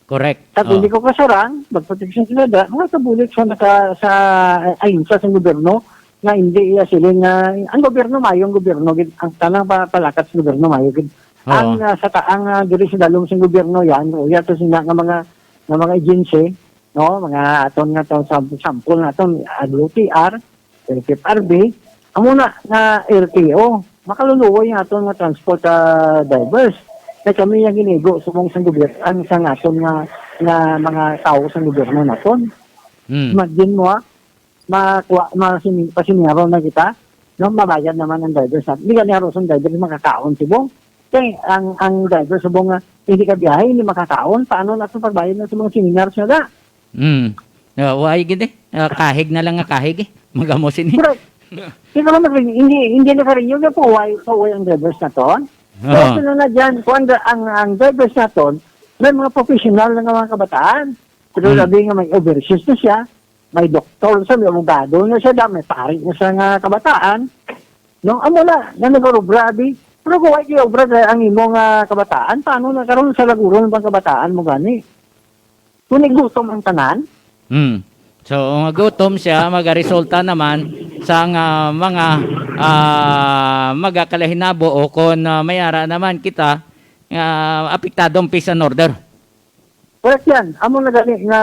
Correct. Kag Oo. hindi ko kasarang, magproteksyon sila da, mga kabulit sa naka-, sa, ay, sa, sa gobyerno, nga hindi iya siling nga ang gobyerno mayo, ang gobyerno gid, ang tanang pa-, palakat sa gobyerno mayo gid. Oo. Ang, ah, sa ta-, ang, ah, diri sa dalom sa gobyerno yan, uya to sina nga mga, nga mga agency, no, mga aton nga to, sa sample naton, W T R, F F R B, amo na nga L T O, makaluluoy nga aton nga transport, ah, drivers. Kay kami ang ginigo subong sa gobyerno, ang sa aton nga, nga mga tawo sa gobyerno naton. Mm. Imagine mo, ah, makuha, masini-, pasinero na kita, no? Mabayad naman ang driver sa, hindi gani haros ang driver makakaon subong. Kay ang, ang driver subong nga hindi ka biyahe, hindi makakaon, paano na sa pagbayad na sa mga seminar siya da? Mm. Ah, why gid eh? Ah, kahig na lang nga kahig eh. Magamo sini. Correct. Hindi naman nag-, hindi, hindi na ka-renew na po, why, po, why ang drivers na to? Oo. Pero sino na dyan, kung ang, ang, ang drivers na to, may mga professional na nga mga kabataan. Pero Mm. labi nga may overseas na siya, may doktor siya, may abogado na siya, da, may pari na siya nga kabataan. No, amo na, na nag-urubra, abi. Pero kung wala kayo obra, ang imo nga kabataan, paano na karon sa laguron ng kabataan mo gani? Kung igutom ang tanan? Hmm. So, kung gutom siya, magaresulta naman sa nga mga, ah, magakalahinabo o kung, ah, may ara naman kita nga apektado ang peace and order. Correct yan. Amo na gani nga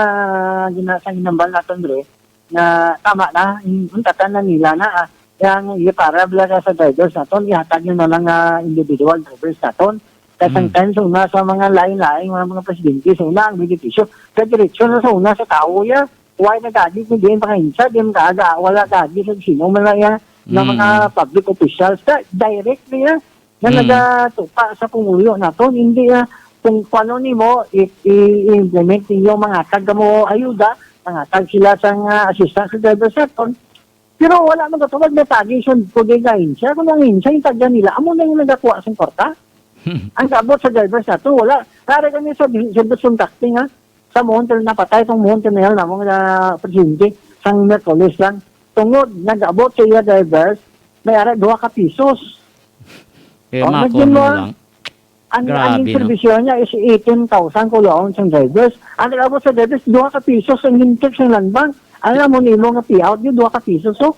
gina-, sa ginambal naton, Dre, nga tama na, in-, untatan na nila na, ah, yang iya para bala sa drivers naton, ihatag nyo na lang nga individual drivers naton. Kaya Mm. sometimes, una sa mga lain-lain, mga, mga presidente, sa una ang benepisyo, kaya diretsyo na sa una sa tao, ya. Why na gagi kung di pa kahinsa, di man kaaga, wala gagi sa sino man lang, ya, nga mga Mm. public officials, ka, direct niya, nga Mm. nagatupa sa pumuyo naton. Hindi, ah, kung paano nimo i-, i-, i-implement ninyo, mangatag ka mo ayuda, mangatag sila sa nga assistance sa drivers naton. Pero wala man katubag na tagi sa pwede ka ahensya. Kung ang ahensya, yung tagyan nila, amo na yung nagakuha sa kwarta. Ang abot sa drivers naton, wala. Kaya kami sa, sa subcontracting, ha? Sa Monte, napatay itong Monte Mayor namong na presidente, sang Miyerkules lang. Tungod, nag-abot sa iya drivers, may ara duha ka pisos. Eh, Oh, makon imagine mo, mo ah. lang. Ang, ang Grabe, no? serbisyo niya is eighteen thousand kulaon sa drivers. Ang nag-abot sa drivers, duha ka pisos ang gintik sa land bank. Alam mo nimo nga payout yun, duha ka pisos, oh.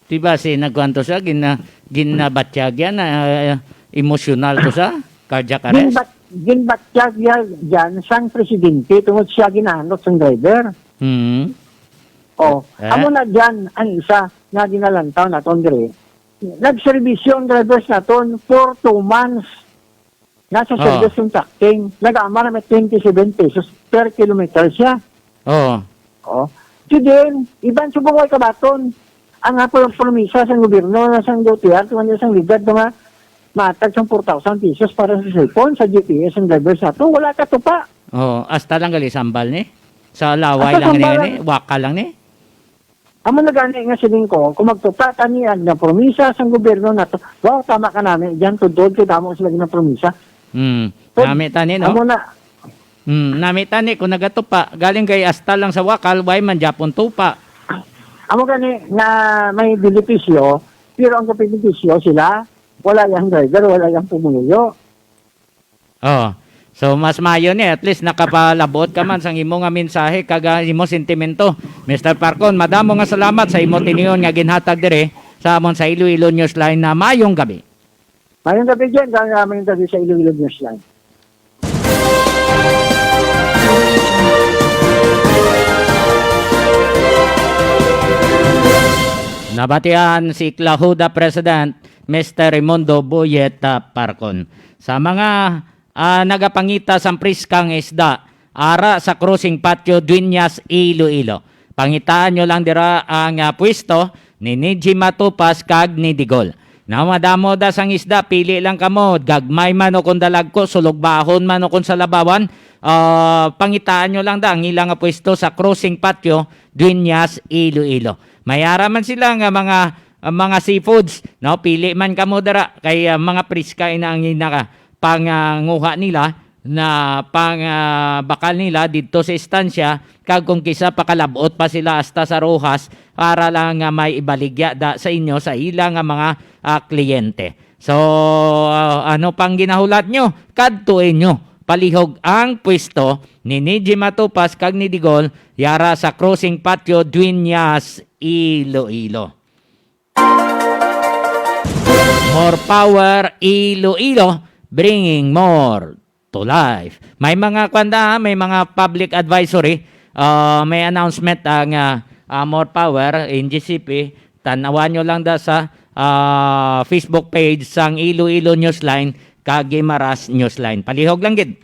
Diba, si nagkuhan to siya, gina-, ginabatyag yan, ah, emosyonal to sa cardiac arrest? Ginbat-, ginbatyag yan dyan sang presidente tungod siya ginahanot sang driver. Hmm. Oh, Eh? amo na dyan ang isa nga ginalantaw naton diri. Nagserbisyo ang drivers naton for two months. Nasa Oh. service yung trucking. Nag-amar may twenty-seven pesos per kilometer siya. Oh. Oh. Today, iban subong ay kabaton. Ang nga po yung promisa sa gobyerno na sang D T R, kung ano sang legal, nga matag sang four thousand pesos para sa cellphone, sa G P S, ang drivers nato, wala ka tupa. Oh, hasta lang gali sambal ni. Sa laway Hasta lang ni, sambal ni, lang. Waka lang ni. Amo na gani nga siling ko, kung magtupa kami ang napromisa sang gobyerno nato, wow, tama ka nami, diyan tudod kay damo sila ginapromisa. Hmm. Pero Nami tani, no? Amo na. Hmm, nami tani kung nagatupa, galing kay hasta lang sa wakal, way man gyapon tupa. Amo gani nga may benepisyo, pero ang benepisyo sila, wala yang driver, wala yang pumuyo. Oh. So, mas maayo ni, at least nakapalabot ka man sang imo nga mensahe kag, ah, imo sentimento. Mister Parcon, madamo nga salamat sa imo tinion nga ginhatag diri sa amon sa Iloilo Newsline na mayong gabi. Mayong gabi, Jen, kag, ah, mayong gabi sa Iloilo Newsline. Nabatian si Clahuda President Mister Raimundo Boyet, ah, Parcon. Sa mga ah, nagapangita sang priska nga isda ara sa crossing patio Dueñas, Iloilo. Pangitaan nyo lang dira ang, ah, pwesto ni Niji Matupas kag ni Digol. Namadamo da sang isda, pili lang kamo, gagmay man o kung dalagko, sulugbahon man o kung salabawan, ah, pangitaan nyo lang da ang ilang nga pwesto sa crossing patio Dueñas, Iloilo. May ara man sila nga mga, ah, mga seafoods, no? Pili man kamo dira kay, ah, mga priska ina ang ina panganguha nila na pang, ah, bakal nila didto sa estansya, kag kung kisa pakalab-ot pa sila hasta sa Roxas para lang nga may ibaligya da sa inyo sa ila nga mga, ah, kliyente. So, ah, ano pang ginahulat nyo? Kadto inyo. Palihog ang pwesto ni Niji Matupas kag ni Digol yara sa Crossing Patio, Dueñas, Iloilo. More power, Iloilo, bringing more to life. May mga, kwan da, may mga public advisory, ah, may announcement ang, ah, ah, More Power, N G C P. Tan-awan nyo lang da sa, ah, Facebook page sang Iloilo Newsline kag Guimaras Newsline. Palihog lang gid.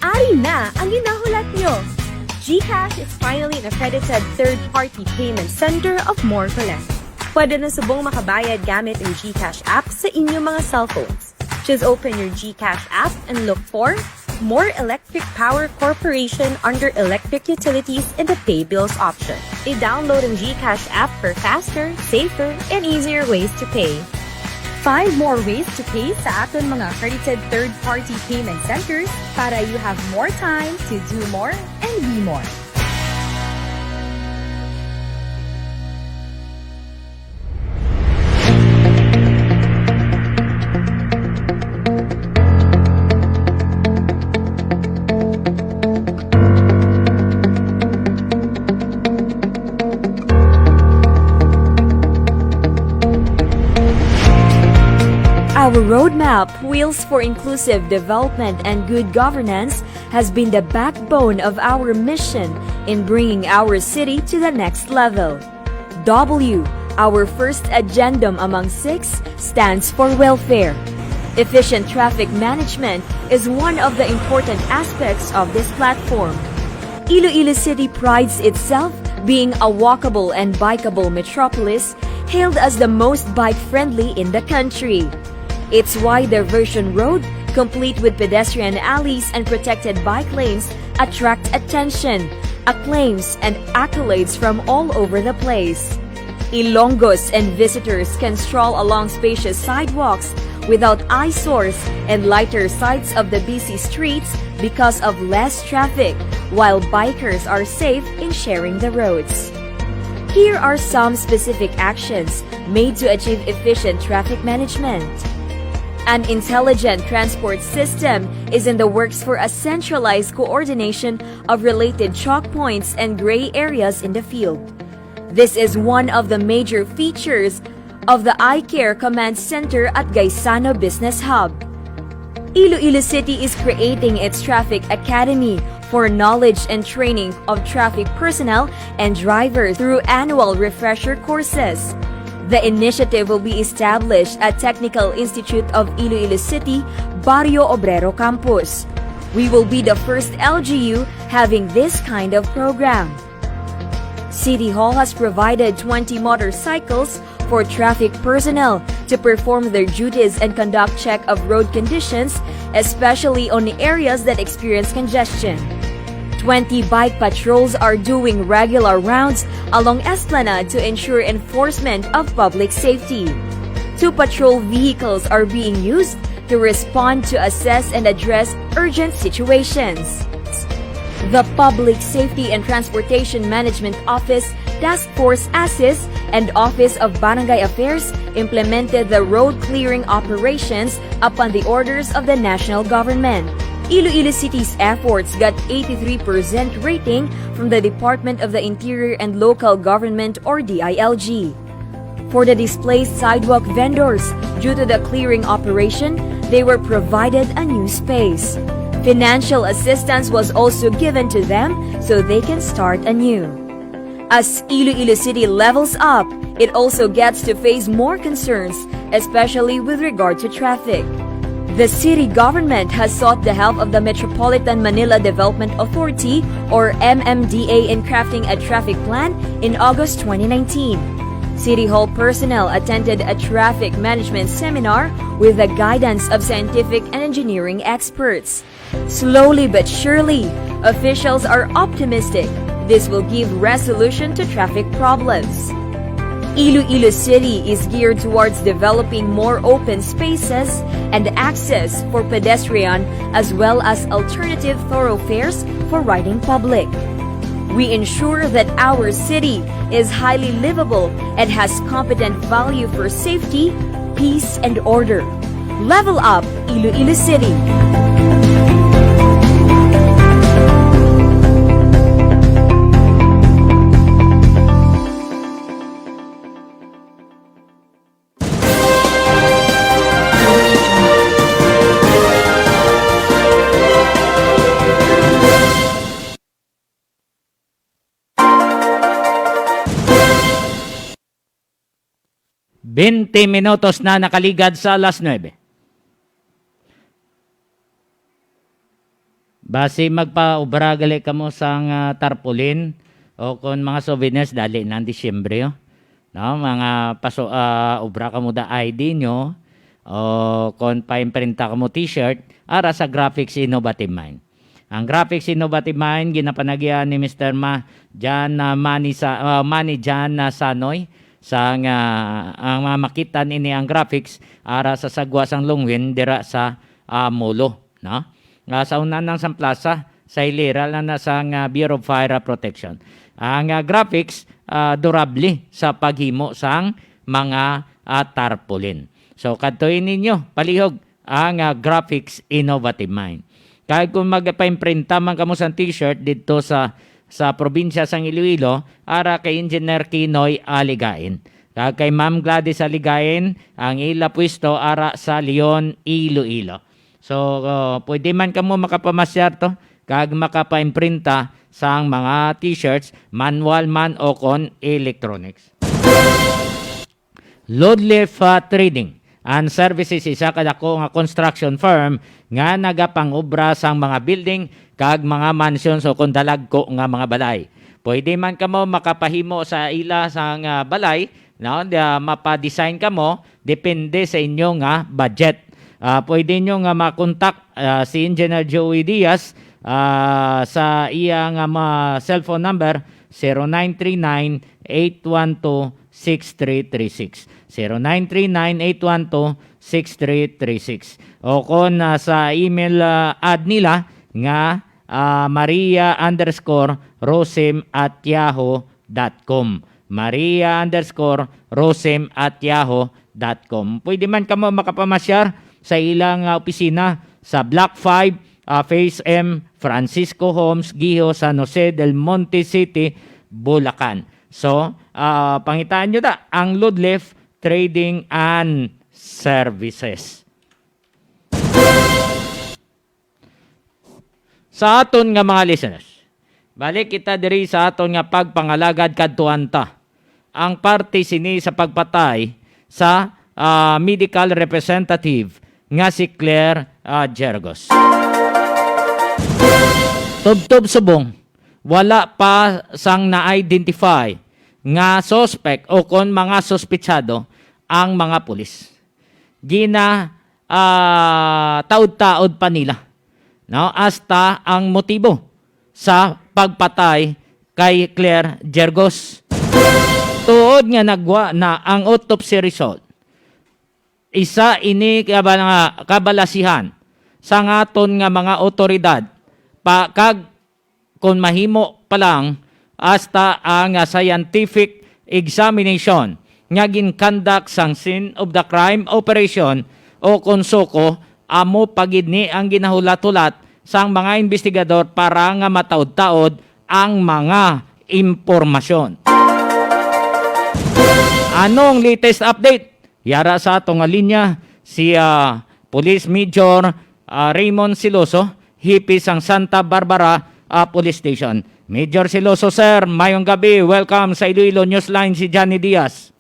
Ari na ang ginahulat nyo! GCash is finally an accredited third-party payment center of More Collect. Pwede na subong makabayad gamit ang GCash app sa inyong mga cellphones. Just open your GCash app and look for More Electric Power Corporation under Electric Utilities in the Pay Bills option. I-download ang GCash app for faster, safer, and easier ways to pay. Find more ways to pay sa aton mga accredited third-party payment centers para you have more time to do more and be more. Our roadmap, Wheels for Inclusive Development and Good Governance, has been the backbone of our mission in bringing our city to the next level. W, our first agendum among six, stands for welfare. Efficient traffic management is one of the important aspects of this platform. Iloilo City prides itself being a walkable and bikeable metropolis, hailed as the most bike-friendly in the country. Its wide diversion road, complete with pedestrian alleys and protected bike lanes, attract attention, acclaims, and accolades from all over the place. Ilonggos and visitors can stroll along spacious sidewalks without eyesores and lighter sides of the busy streets because of less traffic, while bikers are safe in sharing the roads. Here are some specific actions made to achieve efficient traffic management. An intelligent transport system is in the works for a centralized coordination of related choke points and gray areas in the field. This is one of the major features of the iCare Command Center at Gaisano Business Hub. Iloilo City is creating its traffic academy for knowledge and training of traffic personnel and drivers through annual refresher courses. The initiative will be established at Technical Institute of Iloilo City, Barrio Obrero Campus. We will be the first L G U having this kind of program. City Hall has provided twenty motorcycles for traffic personnel to perform their duties and conduct check of road conditions, especially on areas that experience congestion. Twenty bike patrols are doing regular rounds along Esplanade to ensure enforcement of public safety. Two patrol vehicles are being used to respond to assess and address urgent situations. The Public Safety and Transportation Management Office Task Force ASIS and Office of Barangay Affairs implemented the road clearing operations upon the orders of the national government. Iloilo City's efforts got eighty-three percent rating from the Department of the Interior and Local Government, or D I L G. For the displaced sidewalk vendors, due to the clearing operation, they were provided a new space. Financial assistance was also given to them so they can start anew. As Iloilo City levels up, it also gets to face more concerns, especially with regard to traffic. The city government has sought the help of the Metropolitan Manila Development Authority, or M M D A, in crafting a traffic plan in August twenty nineteen. City Hall personnel attended a traffic management seminar with the guidance of scientific and engineering experts. Slowly but surely, officials are optimistic this will give resolution to traffic problems. Iloilo City is geared towards developing more open spaces and access for pedestrian as well as alternative thoroughfares for riding public. We ensure that our city is highly livable and has competent value for safety, peace, and order. Level up Iloilo City! Bente minutos na nakaligad sa alas nuebe. Basi magpaubra gali kamo sang, ah, tarpaulin o kon mga souvenirs, dali na ang Disyembre, oh. No, mga paso-, ah, ubra kamo da I D nyo o kon paimprinta kamo T-shirt, ara sa Graphics Innovative Mind. Ang Graphics Innovative Mind ginapanagian ni Mister Ma-, Jan, ah, Manny Sa-, ah, Manny Jan, ah, Sanoy, sang, ah, ang mga makita nini ang graphics ara sa sagwa sang Longwin dira sa, ah, Molo, no? Ah, sa una nang sang plaza, sa hilira lang na sang, ah, Bureau of Fire Protection. Ang, ah, graphics, ah, durable sa paghimo sang mga, ah, tarpaulin. So, kadtoi ninyo, palihog ang, ah, Graphics Innovative Mind. Kag kung magpaimprinta man kamo sang T-shirt didto sa, sa probinsya sang Iloilo, ara kay Engineer Kinoy Aligain. Kag kay Ma'am Gladys Aligain, ang ila pwesto ara sa Leon, Iloilo. So, uh, pwede man kamo makapamasyar to kag makapaimprinta sang mga T-shirts, manual man o kon electronics. Ludlif, ah, Trading and Services, isa ka dako nga construction firm nga nagapangobra sang mga building kag mga mansions o kon dalagko nga mga balay. Pwede man kamo makapahimo sa ila sang, ah, balay, no? Da-, mapa-design kamo, depende sa inyo nga budget. Ah, pwede nyo nga makontak, ah, si Engineer Joey Diaz, ah, sa iya nga mga cellphone number, zero nine three nine, eight one two, six three three six. Zero nine three nine, eight one two, six three three six. O kon, ah, sa email, ah, ad nila nga, ah, maria underscore rosim at yahoo dot com. Maria underscore rosim at yahoo dot com. Pwede man kamo makapamasyar sa ilang, ah, opisina sa Block five, ah, Phase M, Francisco Homes, Guiho, San Jose del Monte City, Bulacan. So, ah, pangitaan nyo da ang Ludlif Trading and Services. Sa aton nga mga listeners, balik kita diri sa aton nga pagpangalagad kadtuan ta ang parte sini sa pagpatay sa, ah, medical representative nga si Claire, ah, Jergos. Tubtob subong, wala pa sang na-identify nga suspect o kon mga suspetsado ang mga pulis. Gina, ah, taod-taod pa nila, no, hasta ang motibo sa pagpatay kay Claire Jergos. Tuod nga nagwa na ang autopsy result, isa ini ka ba-, nga kabalasihan sa aton nga mga awtoridad pa, kag kon mahimo pa lang, hasta ang, ah, scientific examination nga gin-conduct sang scene of the crime operation o kon SOCO, amo pa gid ni ang ginahulat-hulat sang mga investigador para nga mataod-taod ang mga impormasyon. Anong latest update? Yara sa ato nga linya si, ah, Police Major, ah, Raymond Siloso, hepe sang Santa Barbara, ah, Police Station. Major Siloso, sir, mayong gabi. Welcome sa Iloilo Newsline, si Johnny Diaz.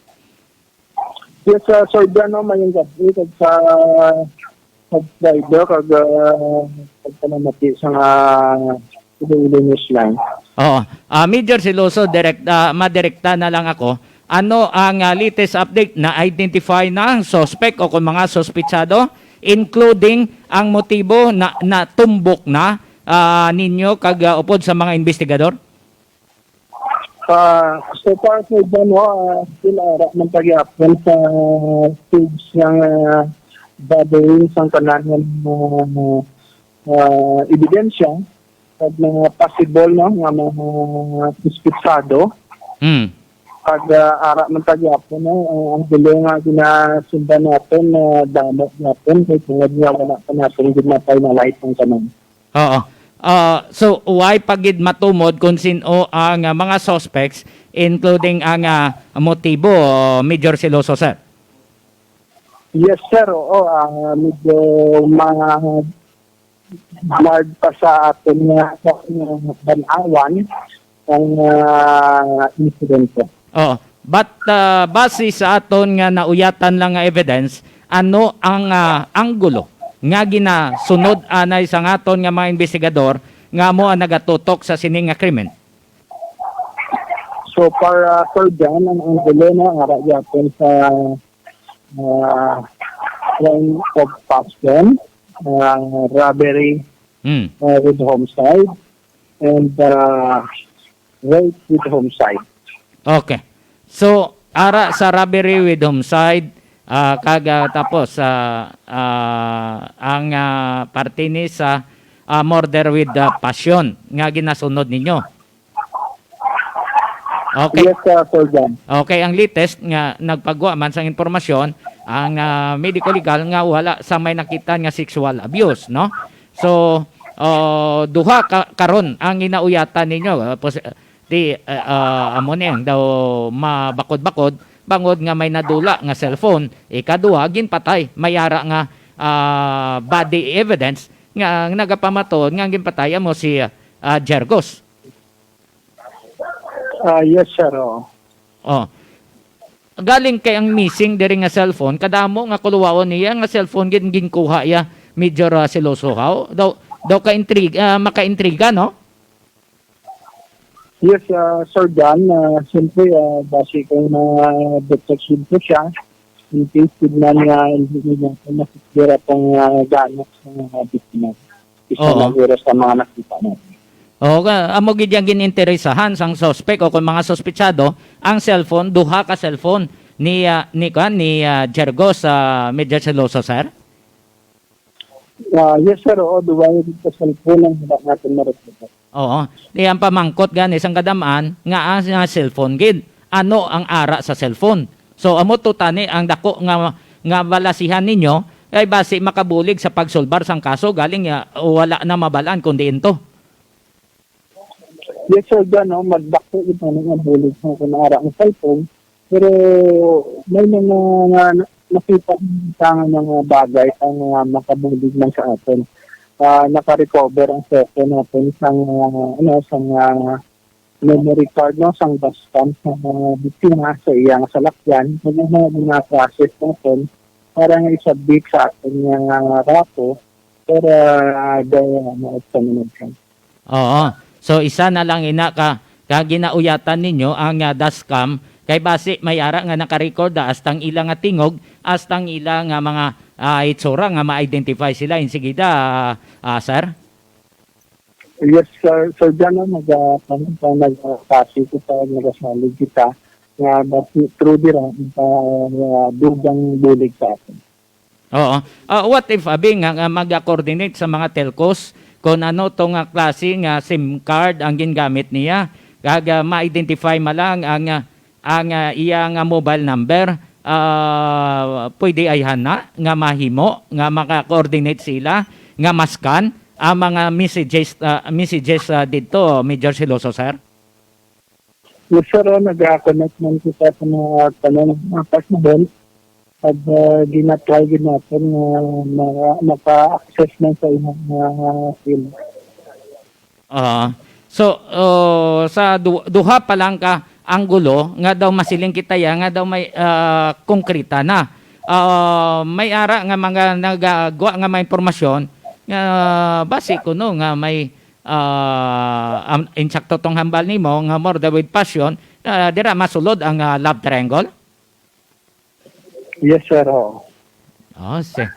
Yes, ah, Sir John, no, mayong gabi kag sa subscriber kag, ah, pagpanamati sa nga Iloilo Newsline. Oo. Ah, Major Siloso, direct, ah, madirekta na lang ako. Ano ang, ah, latest update? Na-identify na ang suspect o kung mga suspetsado, including ang motibo na natumbok na, ah, ninyo kag, ah, upod sa mga investigador? Ah, so far, Sir John, no, ah, still ara man pa gyapon sa stage nga, ah, gathering sang tanan nga, ah, ah, ebidensya kag mga possible, no, nga mga suspetsado. Mm. Kag, ah, ara man pa gyapon, no, ang, ang dulo nga ginasundan naton, ah, damo gyapon kay tungod nga wala pa naton gid ma-finalize ang tanan. Oo. Ah, so, wala pa gid matumod kung sin-o ang, ah, mga suspects, including ang, ah, motibo, Major Siloso, sir? Yes, sir. Oo, ah, medyo ma-, magpa sa aton nga, nga ban-awan ang, ah, insidente. Oo. But, ah, base sa aton nga nauyatan lang nga evidence, ano ang, ah, anggulo nga ginasunod anay sang aton nga mga investigador nga amo ang nagatutok sa sini nga krimen? So, para, Sir John, ang anggulo na ara gyapon sa, ah, crime of passion, ah, robbery, Hmm. ah, with homicide, and, ah, rape with homicide. Okay. So, ara sa robbery with homicide, ah, kag, ah, tapos, ah, ah, ang, ah, parte ni sa, ah, murder with, ah, passion nga ginasunod ninyo. Okay. Yes, uh, Sir John. Okay, ang latest nga nagpagwa man sang impormasyon ang, ah, medico legal nga wala sa may nakita nga sexual abuse, no? So, oh, duha ka karon ang ginauyatan ninyo, ah, pos-, di, ah, ah, amo ni ang daw mabakod-bakod bangod nga may nadula nga cellphone, ikaduha ginpatay, may ara nga, ah, body evidence nga nagapamatuod nga ang ginpatay amo si, ah, Jergos. Ah, yes, sir. Oo. Oh. Galing kay ang missing diri nga cellphone, kadamo nga kuluwaon niya nga cellphone gid ginkuha iya, Major, ah, Celoso, haw? Daw, daw ka-intriga, ah, maka-intriga, no? Yes, ah, Sir John, ah, siyempre, ah, base kung na-detect po siya, in case tignan nga hindi niya po nasikira pong, ah, gamit sa mga biktima. Isa Oo. na siguro sa mga nakita natin. Oo, ka, amo gid yang gininteresahan sang suspect o kung mga suspetsado, ang cellphone, duha ka cellphone ni, ah, ni, kuan, ni, ah, Jergo sa Major Celoso, sir? Ah, yes, sir. Oo, duha yung sa cellphone ang wala natin ma-recover. Oo. Di ang pamangkot gani sang kadam-an nga ang, nga cellphone gid. Ano ang ara sa cellphone? So, amo to tani ang dako nga, nga balasihan ninyo kay basi makabulig sa pagsulbar sang kaso galing nga wala na mabalaan kung diin to. Yes, sir, John, no? Magdako ito nga bulig sa kung ara ang cellphone. Pero may mga nga na-, nakita sa mga bagay sa mga makabulig man sa aton. Ah, naka-recover ang cellphone natin sa, ah, ano, sa, ah, memory card, no, sang dashcam sa mga biktima sa iyang salakyan. Kaya na mga process natin para nga i-submit sa aton nga rapo para, ah, daw, ano, examination. Oo. So, isa na lang ina ka, ka ginauyatan ninyo ang, ah, dashcam kay basi may ara nga naka-record, ah, hasta ang ila nga tingog, hasta ang ila nga mga, ah, itsura nga ma-identify sila insigida, ah, ah, sir? Yes, sir. Sir John, ah, nag, ah, ano pa, nag, ah, kasi kita, nagasalig kita nga basi through dira ang, ah, dugang bulig sa atin. Oo. Ah, what if, abi, nga, nga mag-coordinate sa mga telcos kung ano to nga klase nga SIM card ang gingamit niya? Kag, ah, ma-identify man lang ang, ah, ang, ah, iya nga mobile number, ah, pwede ayhan na nga mahimo nga maka-coordinate sila nga ma-scan ang mga messages, ah, messages, ah, didto, Major Celoso, sir? Yes, sir, oh, nag-connect man kita sa mga tanan nga possible. Pag, ah, gina-try gid natin nga maka-, maka-access man sa ilang mga field. Ah, so, oh, sa du-, duha pa lang ka anggulo nga daw masiling kita ya, nga daw may, ah, konkreta na. Ah, may ara nga mga nagagwa nga mga impormasyon nga basi kuno nga may, ah, am-, insakto tong hambal nimo nga murder with passion, ah, dira masulod ang, ah, love triangle? Yes, sir. Oo. Oh, si-,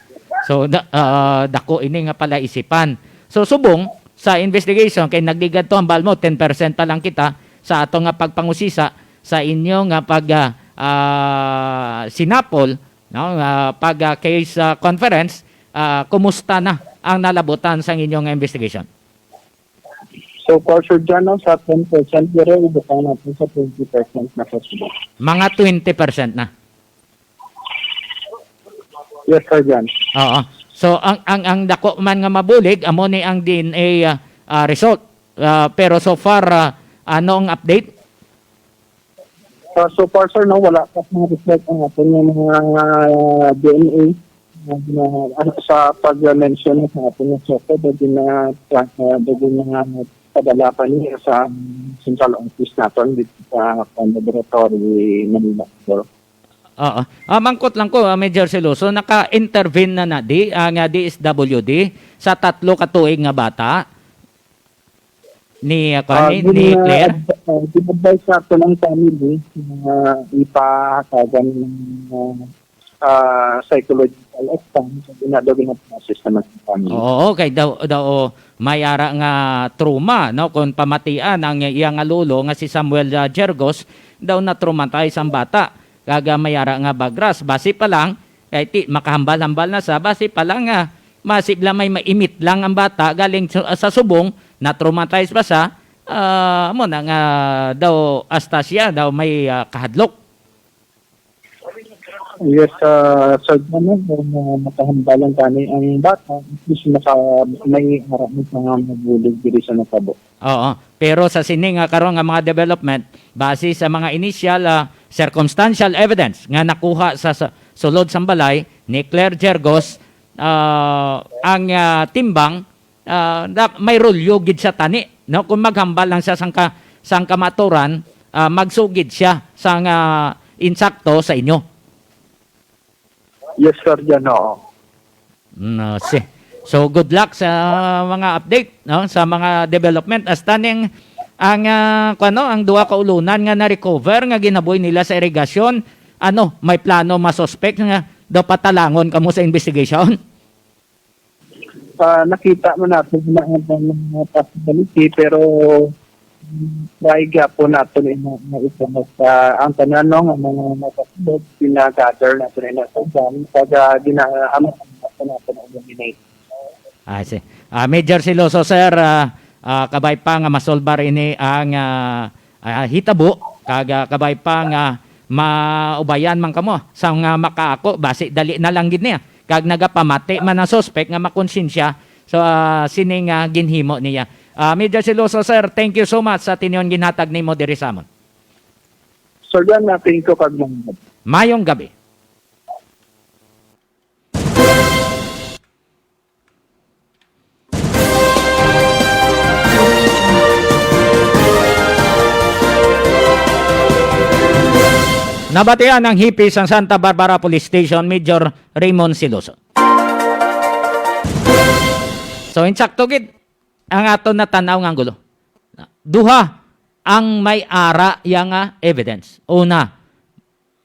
so, da-, ah, dako ini nga palaisipan. So, subong sa investigation, kay nagligad to, hambal mo, ten percent pa lang kita sa ato nga pagpangusisa sa inyo nga pag, ah, ah, sinapol, no, nga pag, ah, case, ah, conference, ah, kumusta na ang nalabutan sa inyo nga investigation? So far, Sir John, no, sa ten percent, pero ibutang natin sa twenty percent na sa sila. Mga twenty percent na? Yes, Sir John. Oo. So, ang, ang, ang dako man nga mabulig, amo ni ang D N A, ah, ah, result. Ah, pero so far, ah, ano ang update? Ah, so far, sir, no, wala pa pong report ang aton nga mga, ah, D N A. Ah, na, ano, sa pag-mention sa aton nga software, dagin na, ah, dagin na, padala pa niya sa central office naton dito sa, ah, laboratory Manila. So, Oo. Ah, mangkot lang ko, ah, Major Celoso, naka-intervene na na di ang, ah, D S W D sa tatlo ka tuig nga bata ni, ah, kuwan, ah, ni, ni gin-, Claire? Ah, gin-advise nato ng family na ipahatagan ng, ah, ah, psychological exam. So, ginado, ginaprocess naman sa family. Oo, kay daw, daw, oh, may ara nga trauma, no? Kung pamatian ang iya nga lolo nga si Samuel, ah, Jergos, daw na-traumatize ang bata. Kag, ah, may ara nga bagras. Basi pa lang, kay ti, makahambal-hambal na sa, basi pa lang, ah, masibla may maimit lang ang bata, galing sa, sa subong, na-traumatize pa sa, ah, amo na nga daw hasta siya, daw may, ah, kahadlok. Yes, ah, sa ano, kung, ah, makahambalan tani ang bata, at least maka-, may harap mo pa nga mabulig diri sa natabo. Oo. Pero sa sini nga karon nga mga development, base sa mga initial, ah, circumstantial evidence nga nakuha sa, sa sulod sang balay ni Claire Jergos, ah, ang, ah, timbang, ah, da-, may rolyo gid siya tani, no? Kung maghambal lang siya sang ka-, sang kamaturan, ah, magsugid siya sang, ah, insakto sa inyo. Yes, Sir Jan, oo. Mm, ah, si-, so, good luck sa mga update, no, sa mga development. Hasta ning ang, ah, kuwan, no, ang duha ka ulunan nga na-recover nga ginabuhi nila sa irigasyon, ano, may plano ma-suspect nga daw patalangon kamo sa investigation? Ah, nakita man nato na ang mga possibility, pero, mm, try gyapon nato ni na, na isa mas, ah, ang tanan, no, nga mga nakasulod, gina-gather nato ni na sa dam, pag, ah, gina-, ano, nato na eliminate. I see. Ah, Major Celoso, sir, ah, ah, kabay pa nga masolbar ini ang, ah, ah, hitabo, kag, ah, kabay pa nga maubayan man kamo sa nga makaako, basi dali na lang gid niya. Kag nagapamati man ang suspek nga makonsensya sa, ah, sini nga ginhimo niya. Ah, Major Celoso, sir, thank you so much sa tinyon ginhatag nimo diri sa amon. Sir Jan, ah, thank you kag maayong gabi. Mayong gabi. Nabatian ang hepe sang Santa Barbara Police Station, Major Raymond Siloso. So, insakto gid ang aton natan-aw nga anggulo. Duha ang may ara iya nga evidence. Una,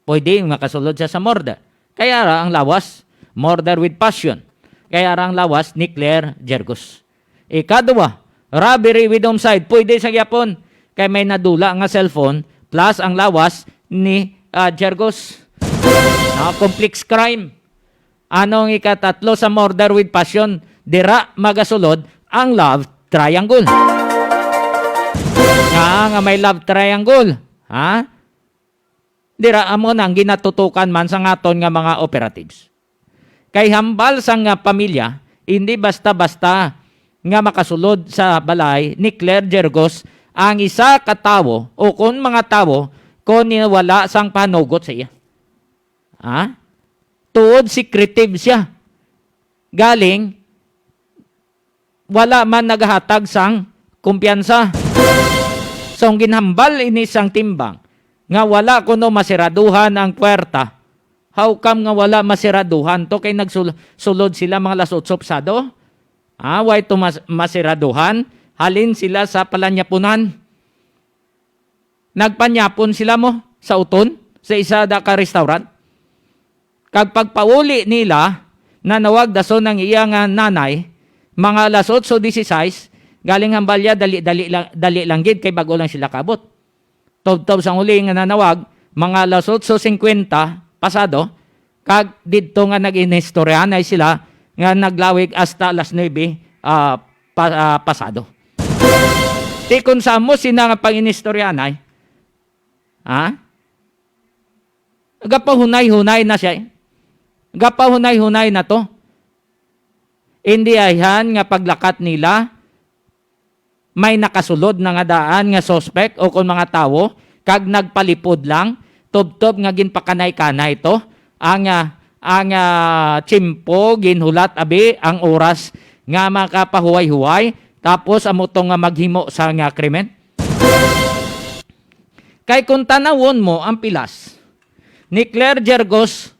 pwede makasulod siya sa murder. Kay ara ang lawas, murder with passion. Kay ara ang lawas ni Claire Jergos. Ikadua, robbery with homicide. Pwede sa gyapon. Kay may nadula nga cellphone plus ang lawas ni, ah, Jergos. Na complex crime. Ano ang ikatatlo sa murder with passion? Dira magasulod ang love triangle. Nga, nga may love triangle, ha? Dira amo na ang ginatutukan man sa ngaton nga mga operatives. Kay hambal sang, ah, pamilya, hindi basta-basta nga makasulod sa balay ni Claire Jergos ang isa ka tawo o kon mga tawo kon wala sang panugot sa iya. Ha? Tuod secretive siya. Galing, wala man nagahatag sang kumpiyansa. So, ang ginhambal ini sang timbang nga wala kuno masiraduhan ang puwerta. How come nga wala masiraduhan to? Kay nagsul-, sulod sila mga alas otso pasado? Ah, why to mas-, masiraduhan? Halin sila sa Palanyapunan. Nagpanyapon sila mo sa uton sa isa da ka restaurant. Kag pagpauli nila, nanawag dason ang iya nga nanay, mga alas otso dieciséis, galing hambalya, dali, dali lang, dali lang gid kay bag-o lang sila kaabot. Tubtob sang huli nga nanawag, mga alas otso cincuenta pasado, kag didto nga nag-inistoryanay sila nga naglawig hasta alas nuebe, ah, pa-, ah, pasado. Ti kon sa amo sina nga pag-inistoryanay, ha? Gapahunay-hunay na siya, eh. Gapahunay-hunay na to. Indi ayhan nga paglakat nila, may nakasulod na nga daan nga suspect o kon mga tawo, kag nagpalipod lang, tubtob nga ginpakanay-kanay to ang, ah, ang, ah, tiyempo, ginhulat abi ang oras nga makapahuway-huway, Tapos amo to nga maghimo sa nga krimen. Kay kung tanawon mo ang pilas ni Claire Gergos,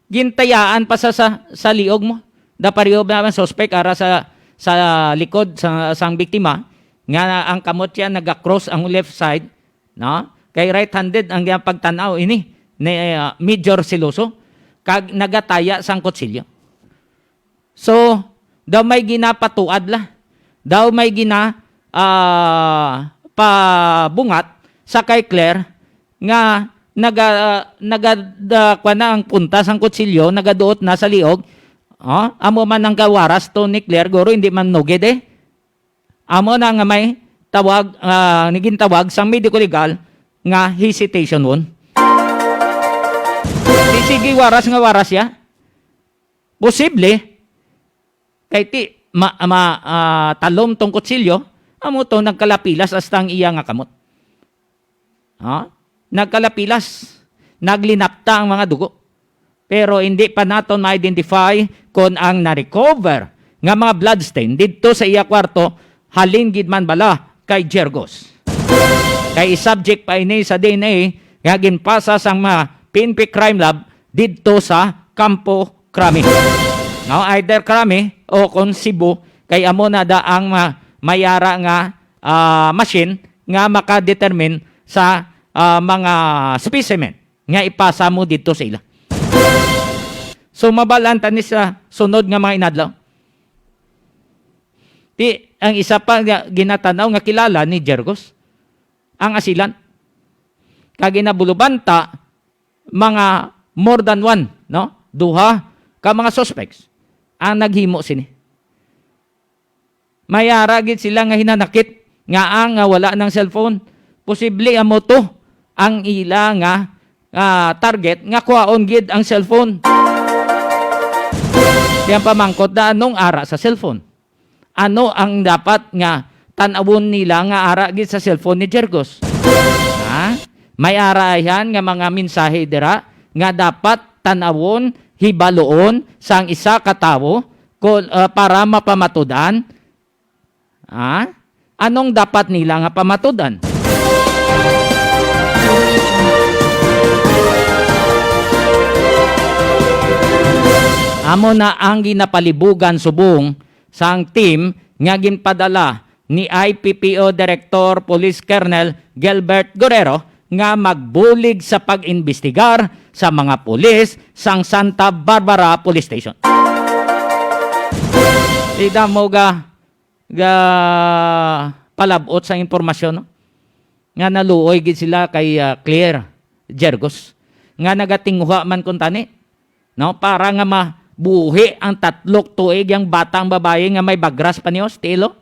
gintayaan pa sa, sa, sa liog mo. Da pareho na ang suspect ara sa, sa likod sa, sang biktima, nga ang kamot siya naga-cross ang left side, no? Kay right-handed ang iyang pagtan-aw ini ni, ah, Major Celoso, kag nagataya sang kutsilyo. So, daw may ginapatuad la. Daw may gina, ah, pabungat sa kay Claire nga naga, naga, da, kwa na ang punta sang kutsilyo, nagaduot na sa liog. Oh, amo man ang gawaras to ni Claire, guro, hindi man nugid eh. Amo na nga may tawag, ah, naging tawag sang medico legal nga hesitation wound. Di sige waras nga waras ya. Posible. Kay ti, ma, ma, ah, talom tong kutsilyo, amo to nagkalapilas hasta ang iya nga kamot. Ha? Nagkalapilas, naglinapta ang mga dugo. Pero hindi pa naton ma-identify kon ang na-recover nga mga bloodstain didto sa iya kwarto halin gid man bala kay Gergos. Kay i-subject pa ini sa D N A nga ginpasa sang mga P N P Crime Lab didto sa Campo Crame. Now, either Crame o kon Cebu, kay amo na da ang ma-, mayara nga, ah, machine nga makadetermine sa, ah, mga specimen nga ipasa mo didto sa ila. So, mabal-an ta ni sa sunod nga mga inadlaw. Ti, ang isa pa nga ginatanaw nga kilala ni Gergos, ang asilan. Kag ginabulubanta, mga more than one, no? Duha ka mga suspects ang naghimo sini. May ara gid sila nga hinanakit nga ang, nga wala ng cellphone. Posible amo to ang ila nga, ah, target nga kuhaon gid ang cellphone. Yang pamangkot na anong ara sa cellphone? Ano ang dapat nga tan-awon nila nga ara gid sa cellphone ni Gergos? Ha? May ara ayhan nga mga mensahe dira nga dapat tan-awon, hibaluon sang isa ka tawo kon, ah, para mapamatud-an? Ha? Anong dapat nila nga pamatud-an? Amo na ang ginapalibugan subong sang team nga ginpadala ni I P P O Director Police Colonel Gilbert Guerrero nga magbulig sa pag-imbestigar sa mga pulis sang Santa Barbara Police Station. Ida mo ga, ga palabot sang impormasyon, no? Nga naluoy gid sila kay, ah, Claire Gergos, nga nagatinguha man kuntani, no? Para nga mabuhi ang tatlok tuig yang batang babayi nga may bagras pa niyo, estilo.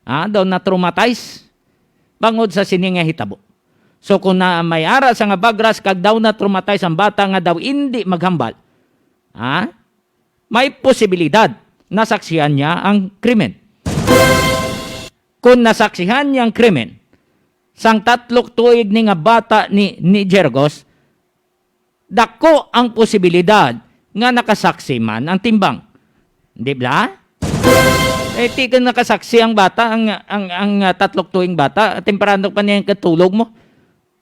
Ah, daw na-traumatize bangod sa sini nga hitabo. So, kung na may ara sa nga bagras kag daw na-traumatize ang bata nga daw indi maghambal, ah, may posibilidad nasaksihan niya ang krimen. Kung nasaksihan niya ang krimen sang tatlok tuig ni nga bata ni, ni Gergos, dako ang posibilidad nga nakasaksi man ang timbang. Di ba? Eh, ti ka nakasaksi ang bata, ang, ang, ang, ah, tatlok tuig bata, temprano pa niya katulog mo.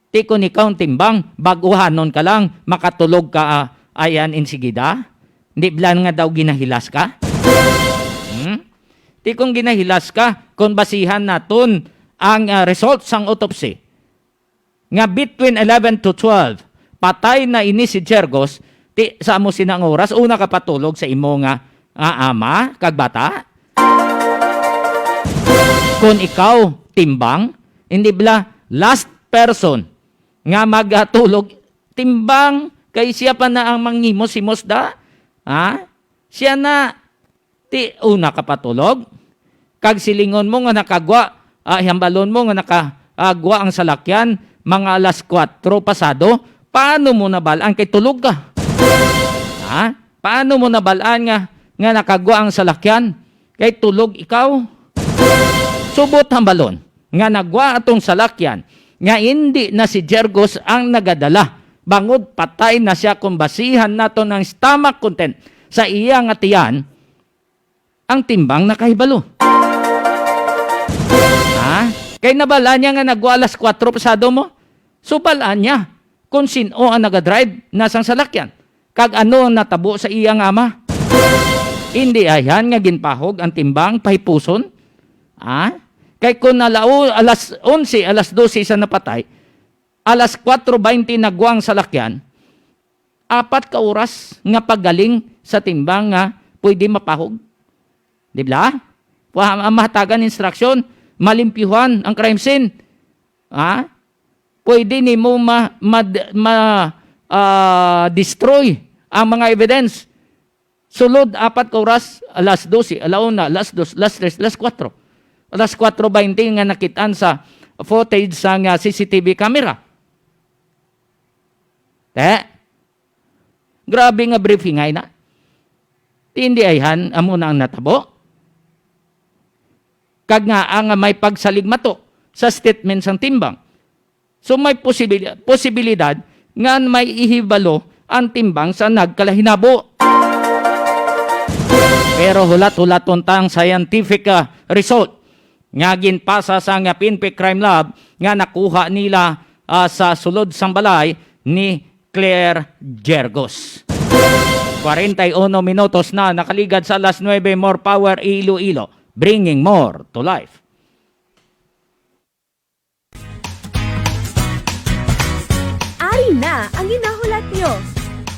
Ti kon ikaw ang timbang, bag-uhanon ka lang, makatulog ka, ah, ayan, insigida? Di ba nga daw ginahilas ka? Hmm? Ti kung ginahilas ka, kung basihan naton ang, ah, result sang autopsy, nga between eleven to twelve, patay na ini si Gergos, ti sa amo sina nga oras, una ka patulog sa imo nga, nga ama kag bata? Kon ikaw, timbang, hindi bala last person nga magatulog, timbang, kay siya pa na ang manghimos-himos da? Ha? Siya na, ti una ka patulog, kag silingon mo nga nakagwa, ah, hambalon mo nga nakagwa ang salakyan, mga alas kuwatro pasado, paano mo nabal-an kay tulog ka? Ha? Paano mo nabal-an nga, nga nakagwa ang salakyan kay tulog ikaw? Subot hambalon nga nagwa atong salakyan nga indi na si Gergos ang nagadala, bangod patay na siya kung basihan naton ang stomach content sa iya nga tiyan, ang timbang nakahibalo. Kay nabal-an niya nga nagwa alas kuwatro pasado mo. So, bal-an niya kung sin-o ang nagadrive na sang salakyan, kag ano ang natabo sa iya nga ama. Indi ayhan nga ginpahog ang timbang pahipuson? Ah? Kay kung alao-, alas onse, alas dose sa napatay, alas kuwatro baynte nagwa ang salakyan, apat ka oras nga paggaling sa timbang nga pwede mapahog. Di ba? Wa-, ang mahatagan instruction, malimpyuhan ang crime scene. Ha? Pwede nimo ma-, ma-, ma-, ah, destroy ang mga evidence. Sulod apat ka oras, alas dose, ala una, alas dos, alas tres, alas kuwatro. Alas kuwatro baynte nga nakitaan sa footage sa nga C C T V camera. Te? Grabe nga briefing ay na. Ti indi ayhan, amo na ang natabo. Kag nga ang may pagsaligmato sa statement sang timbang. So may posibil-, posibilidad nga may ihibalo ang timbang sa nagkalahinabo. Pero hulat-hulaton ta ang scientific, ah, result nga ginpasa sa nga P N P Crime Lab nga nakuha nila, ah, sa sulod sang balay ni Claire Jergos. Kwarenta y uno minutos na nakaligad sa alas nuebe. More power, Iloilo, bringing more to life. Ari na ang ginahulat nyo.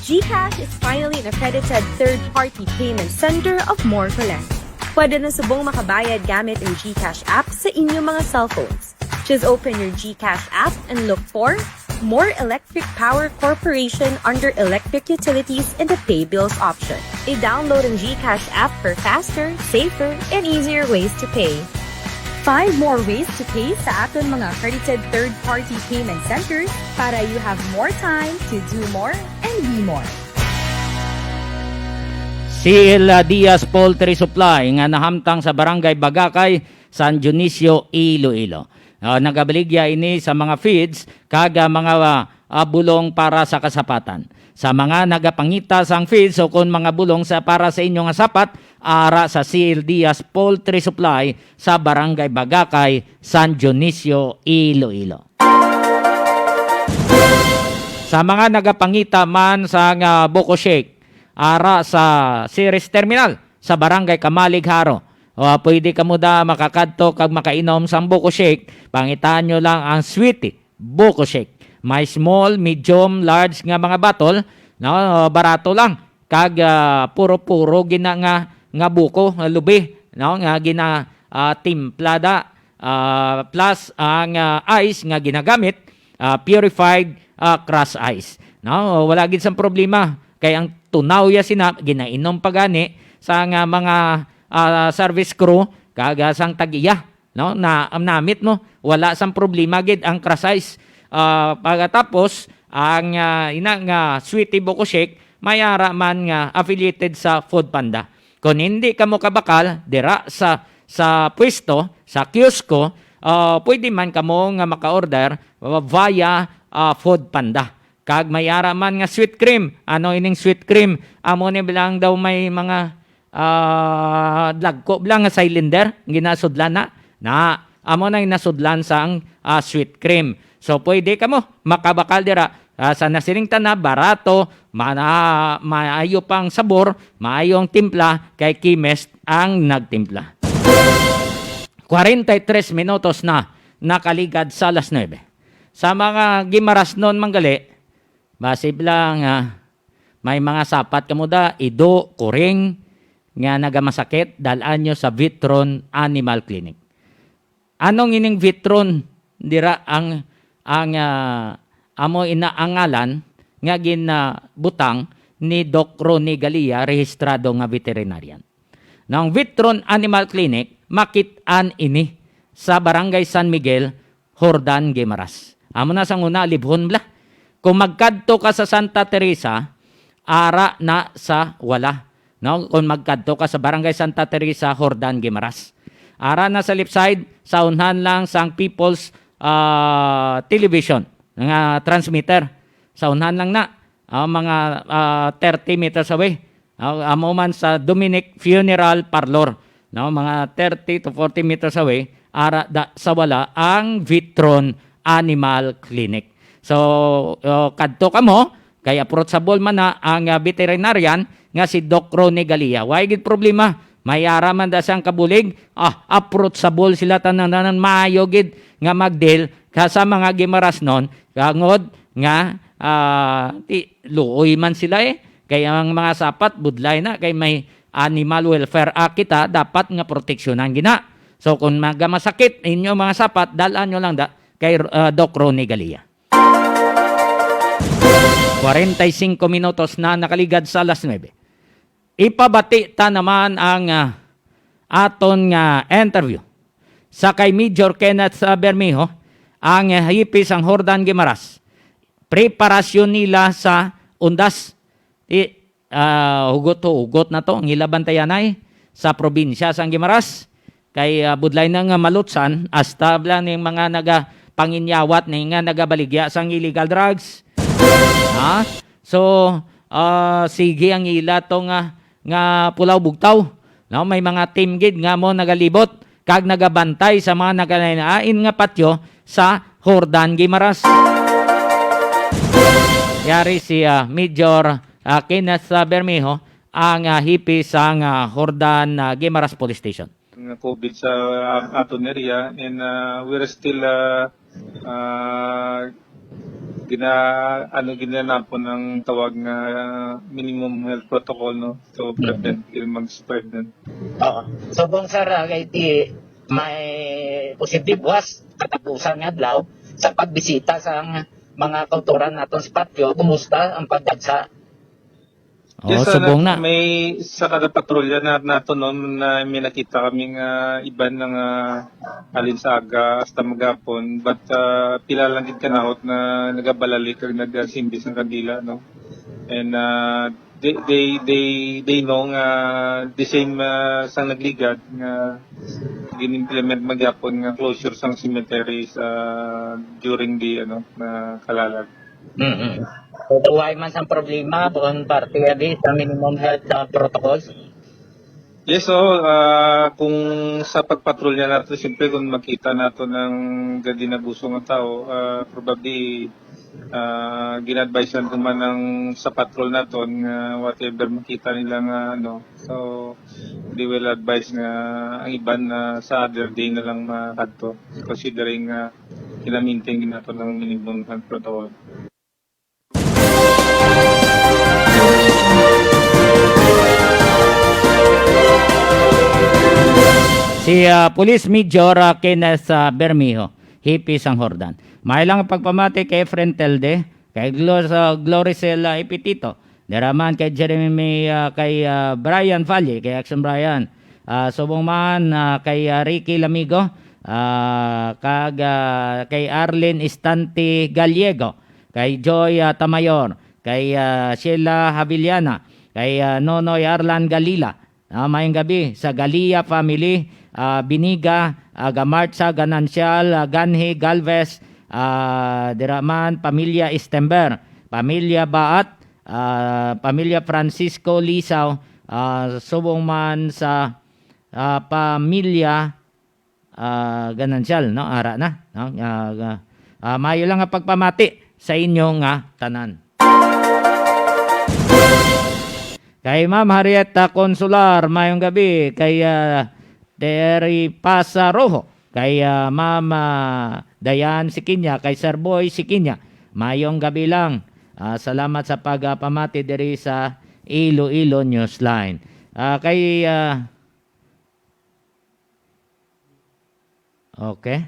GCash is finally an accredited third-party payment center of More Collect. Pwede na subong makabayad gamit ang GCash app sa inyong mga cellphones. Just open your GCash app and look for More Electric Power Corporation under Electric Utilities in the Pay Bills option. I-download ang GCash app for faster, safer, and easier ways to pay. Find more ways to pay sa aton mga accredited third-party payment centers para you have more time to do more and be more. C L Diaz Poultry Supply nga nahamtang sa Barangay Bagakay, San Dionisio, Iloilo. Ah, nagabaligya ini sa mga feeds kag, ah, mga, ah, ah, bulong para sa kasapatan. Sa mga nagapangita sang feeds o kon mga bulong sa, para sa inyo nga sapat, ara sa C L Diaz Poultry Supply sa Barangay Bagakay, San Dionisio, Iloilo. Sa mga nagapangita man sang, ah, buko shake, ara sa Ceres Terminal sa Barangay Camalig, Jaro. O, ah, pwede kamo da makakadto kag makainom sang buko shake. Pangitaan nyo lang ang Sweetie Buko Shake. May small, medium, large nga mga bottle, no? Barato lang. Kag, ah, puro-puro gina nga, nga buko, nga lubi, no? Nga gina, ah, timpla da, ah, plus ang, ah, ice nga ginagamit, ah, purified, ah, crush ice. No? Wala gid sang problema. Kay ang tunaw ya sina, ginainom pa gani sa nga mga, ah, service crew, kag, ah, sang tag-iya. No? Na, namit mo, wala sang problema gid ang crush ice. Ah, pagkatapos, ang, ah, ina nga Sweetie Buko Shake, may ara man nga affiliated sa Food Panda. Kung hindi kamo kabakal dira sa, sa pwesto, sa kiosko, ah, pwede man kamo nga maka-order via, ah, Food Panda. Kag may ara man nga sweet cream. Ano ining sweet cream? Amo ni bilang daw may mga, ah, dagko bilang nga cylinder, ginasudlan na. Na, amo na yung nasudlan sang, ah, sweet cream. So, pwede kamo makabakal dira, ah, sa nasiling tana, barato, mana-, maayo pang sabor, maayo ang timpla, kay chemist ang nagtimpla. Kwarenta y tres minutos na nakaligad sa alas nuebe. Sa mga Gimarasnon man gali, basi lang, ah, may mga sapat kamo da, ido, kuring, nga nagamasakit, dal-an nyo sa Vitron Animal Clinic. Anong ining Vitron? Dira ang, ang, ah, amo ina ang ngalan nga ginabutang ni Doc Ronnie Galia, rehistrado nga veterinarian. Ang Vitron Animal Clinic, makit-an ini sa Barangay San Miguel, Jordan, Guimaras. Amo na sang una, libhon bala. Kung magkadto ka sa Santa Teresa, ara na sa wala. No? Kung magkadto ka sa Barangay Santa Teresa, Jordan, Guimaras. Ara na sa left side, sa unhan lang sang People's, ah, Television, nga transmitter. Sa unhan lang na, ah, mga, ah, thirty meters away. Ah, amo man sa Dominic Funeral Parlor, no, mga thirty to forty meters away, ara da, sa wala ang Vitron Animal Clinic. So, uh, kadto kamo, kay approachable man na ang, uh, veterinarian nga si Doc Ronnie Galia. Way gid problema, may ara man da siyang kabulig, ah, approachable sila tanan-tanan, maayo gid nga mag-deal ka sa mga Guimaras non, kangod nga, ah, ti, luoy man sila eh. Kay ang mga sapat, budlay na, kay may Animal Welfare Act kita, dapat nga proteksyonan gina. So, kung maga masakit inyo mga sapat, dal-an nyo lang da, kay, ah, Doc Ronnie Galia. Kwarenta y singko minutos na nakaligad sa alas nuebe. Ipabati ta naman ang, ah, aton nga interview sa kay Major Kenneth, ah, Bermejo, ang, ah, hepe sang Jordan Guimaras. Preparasyon nila sa undas. Di, ah, hugot-hugot na to ang ila bantayanay sa probinsya sang Guimaras. Kay, ah, budlay na nga malutsan, hasta bala ning mga nagapanginyawat ni nga nagabaligya sang illegal drugs. Ha? So, ah, sige ang ila to nga, nga pulaw bugtaw. No, may mga team gid nga mo nagalibot kag nagabantay sa mga nagalain-lain nga patyo sa Jordan Guimaras. Yari si, ah, Major, ah, Kenneth, ah, Bermejo, ang, ah, hepe sang, ah, Jordan, ah, Guimaras Police Station. Nga COVID sa, ah, aton area, and, ah, we're still, ah, ah, gina-, ano, ginanapon ang tawag nga minimum health protocol, no? So, mm, prevent, yung mag-spread nun. Oo. So, kung, sir, ah, kay ti-, may posible buwas, katapusan nga adlaw, sa pagbisita sa mga kautoran naton sa patyo, kumusta ang pagdagsa? Oh, yes, sir, subong na, na. May sa kada patrolya na, nato, no, na may nakita kami nga iban na nga halin sa aga hasta maghapon. But, ah, pila lang gid ka naot na nagabalali kag nagasimbis ang kandila, no? And, ah, they, they, they, they know nga the same, ah, sang nagligad nga gin-implement man gyapon nga closure sang cemetery sa during the, ano, na kalalag. Mm-mm. So, buhay man sang problema, kung parte abi sa minimum health, ah, protocols? Yes, oo. Ah, kung sa pagpatrolya nato, siyempre, kung makita nato ng gadi na buso nga tao, ah, probably, ah, gina-advise lang naman ang sa patrol naton nga whatever makita nila nga, ano. So, they will advise nga ang iban na sa other day na lang makadto, considering nga gina-maintain gid nato ng minimum health protocol. Si, ah, Police Major, ah, Kenneth, ah, Bermejo, hepe sang Jordan. May lang pagpamati kay Efren Telde, kay Glo-, sa Gloricel, ah, Epitito, dira man kay Jeremy, ah, kay, ah, Brian Valle, kay Action Brian, ah, subong man, ah, kay, ah, Ricky Lamigo, ah, kag, ah, kay Arlene Istante Gallego, kay Joy, ah, Tamayor, kay, ah, Sheila Havillana, kay, ah, Nonoy Arlan Galila. Ah, mayong gabi sa Galia family, ah, Biniga, ah, Gamartsa, Ganancial, ah, Ganhi, Galvez, ah, dira man, pamilya Stember, pamilya Baat, ah, pamilya Francisco Lisaw, ah, subong man sa, ah, pamilya, ah, Ganancial, no? Ara na, no? Ah, ah, ah, maayo lang nga pagpamati sa inyo nga tanan. Kay Ma'am Harriet, ah, Consular, mayong gabi. Kay, ah, Terry Pasa Rojo. Kay, ah, Ma'am, ah, Diane Sikinya. Kay Sir Boy Sikinya. Mayong gabi lang. Ah, salamat sa pagpamati diri sa Iloilo Newsline. Ah, kay, ah, Okay.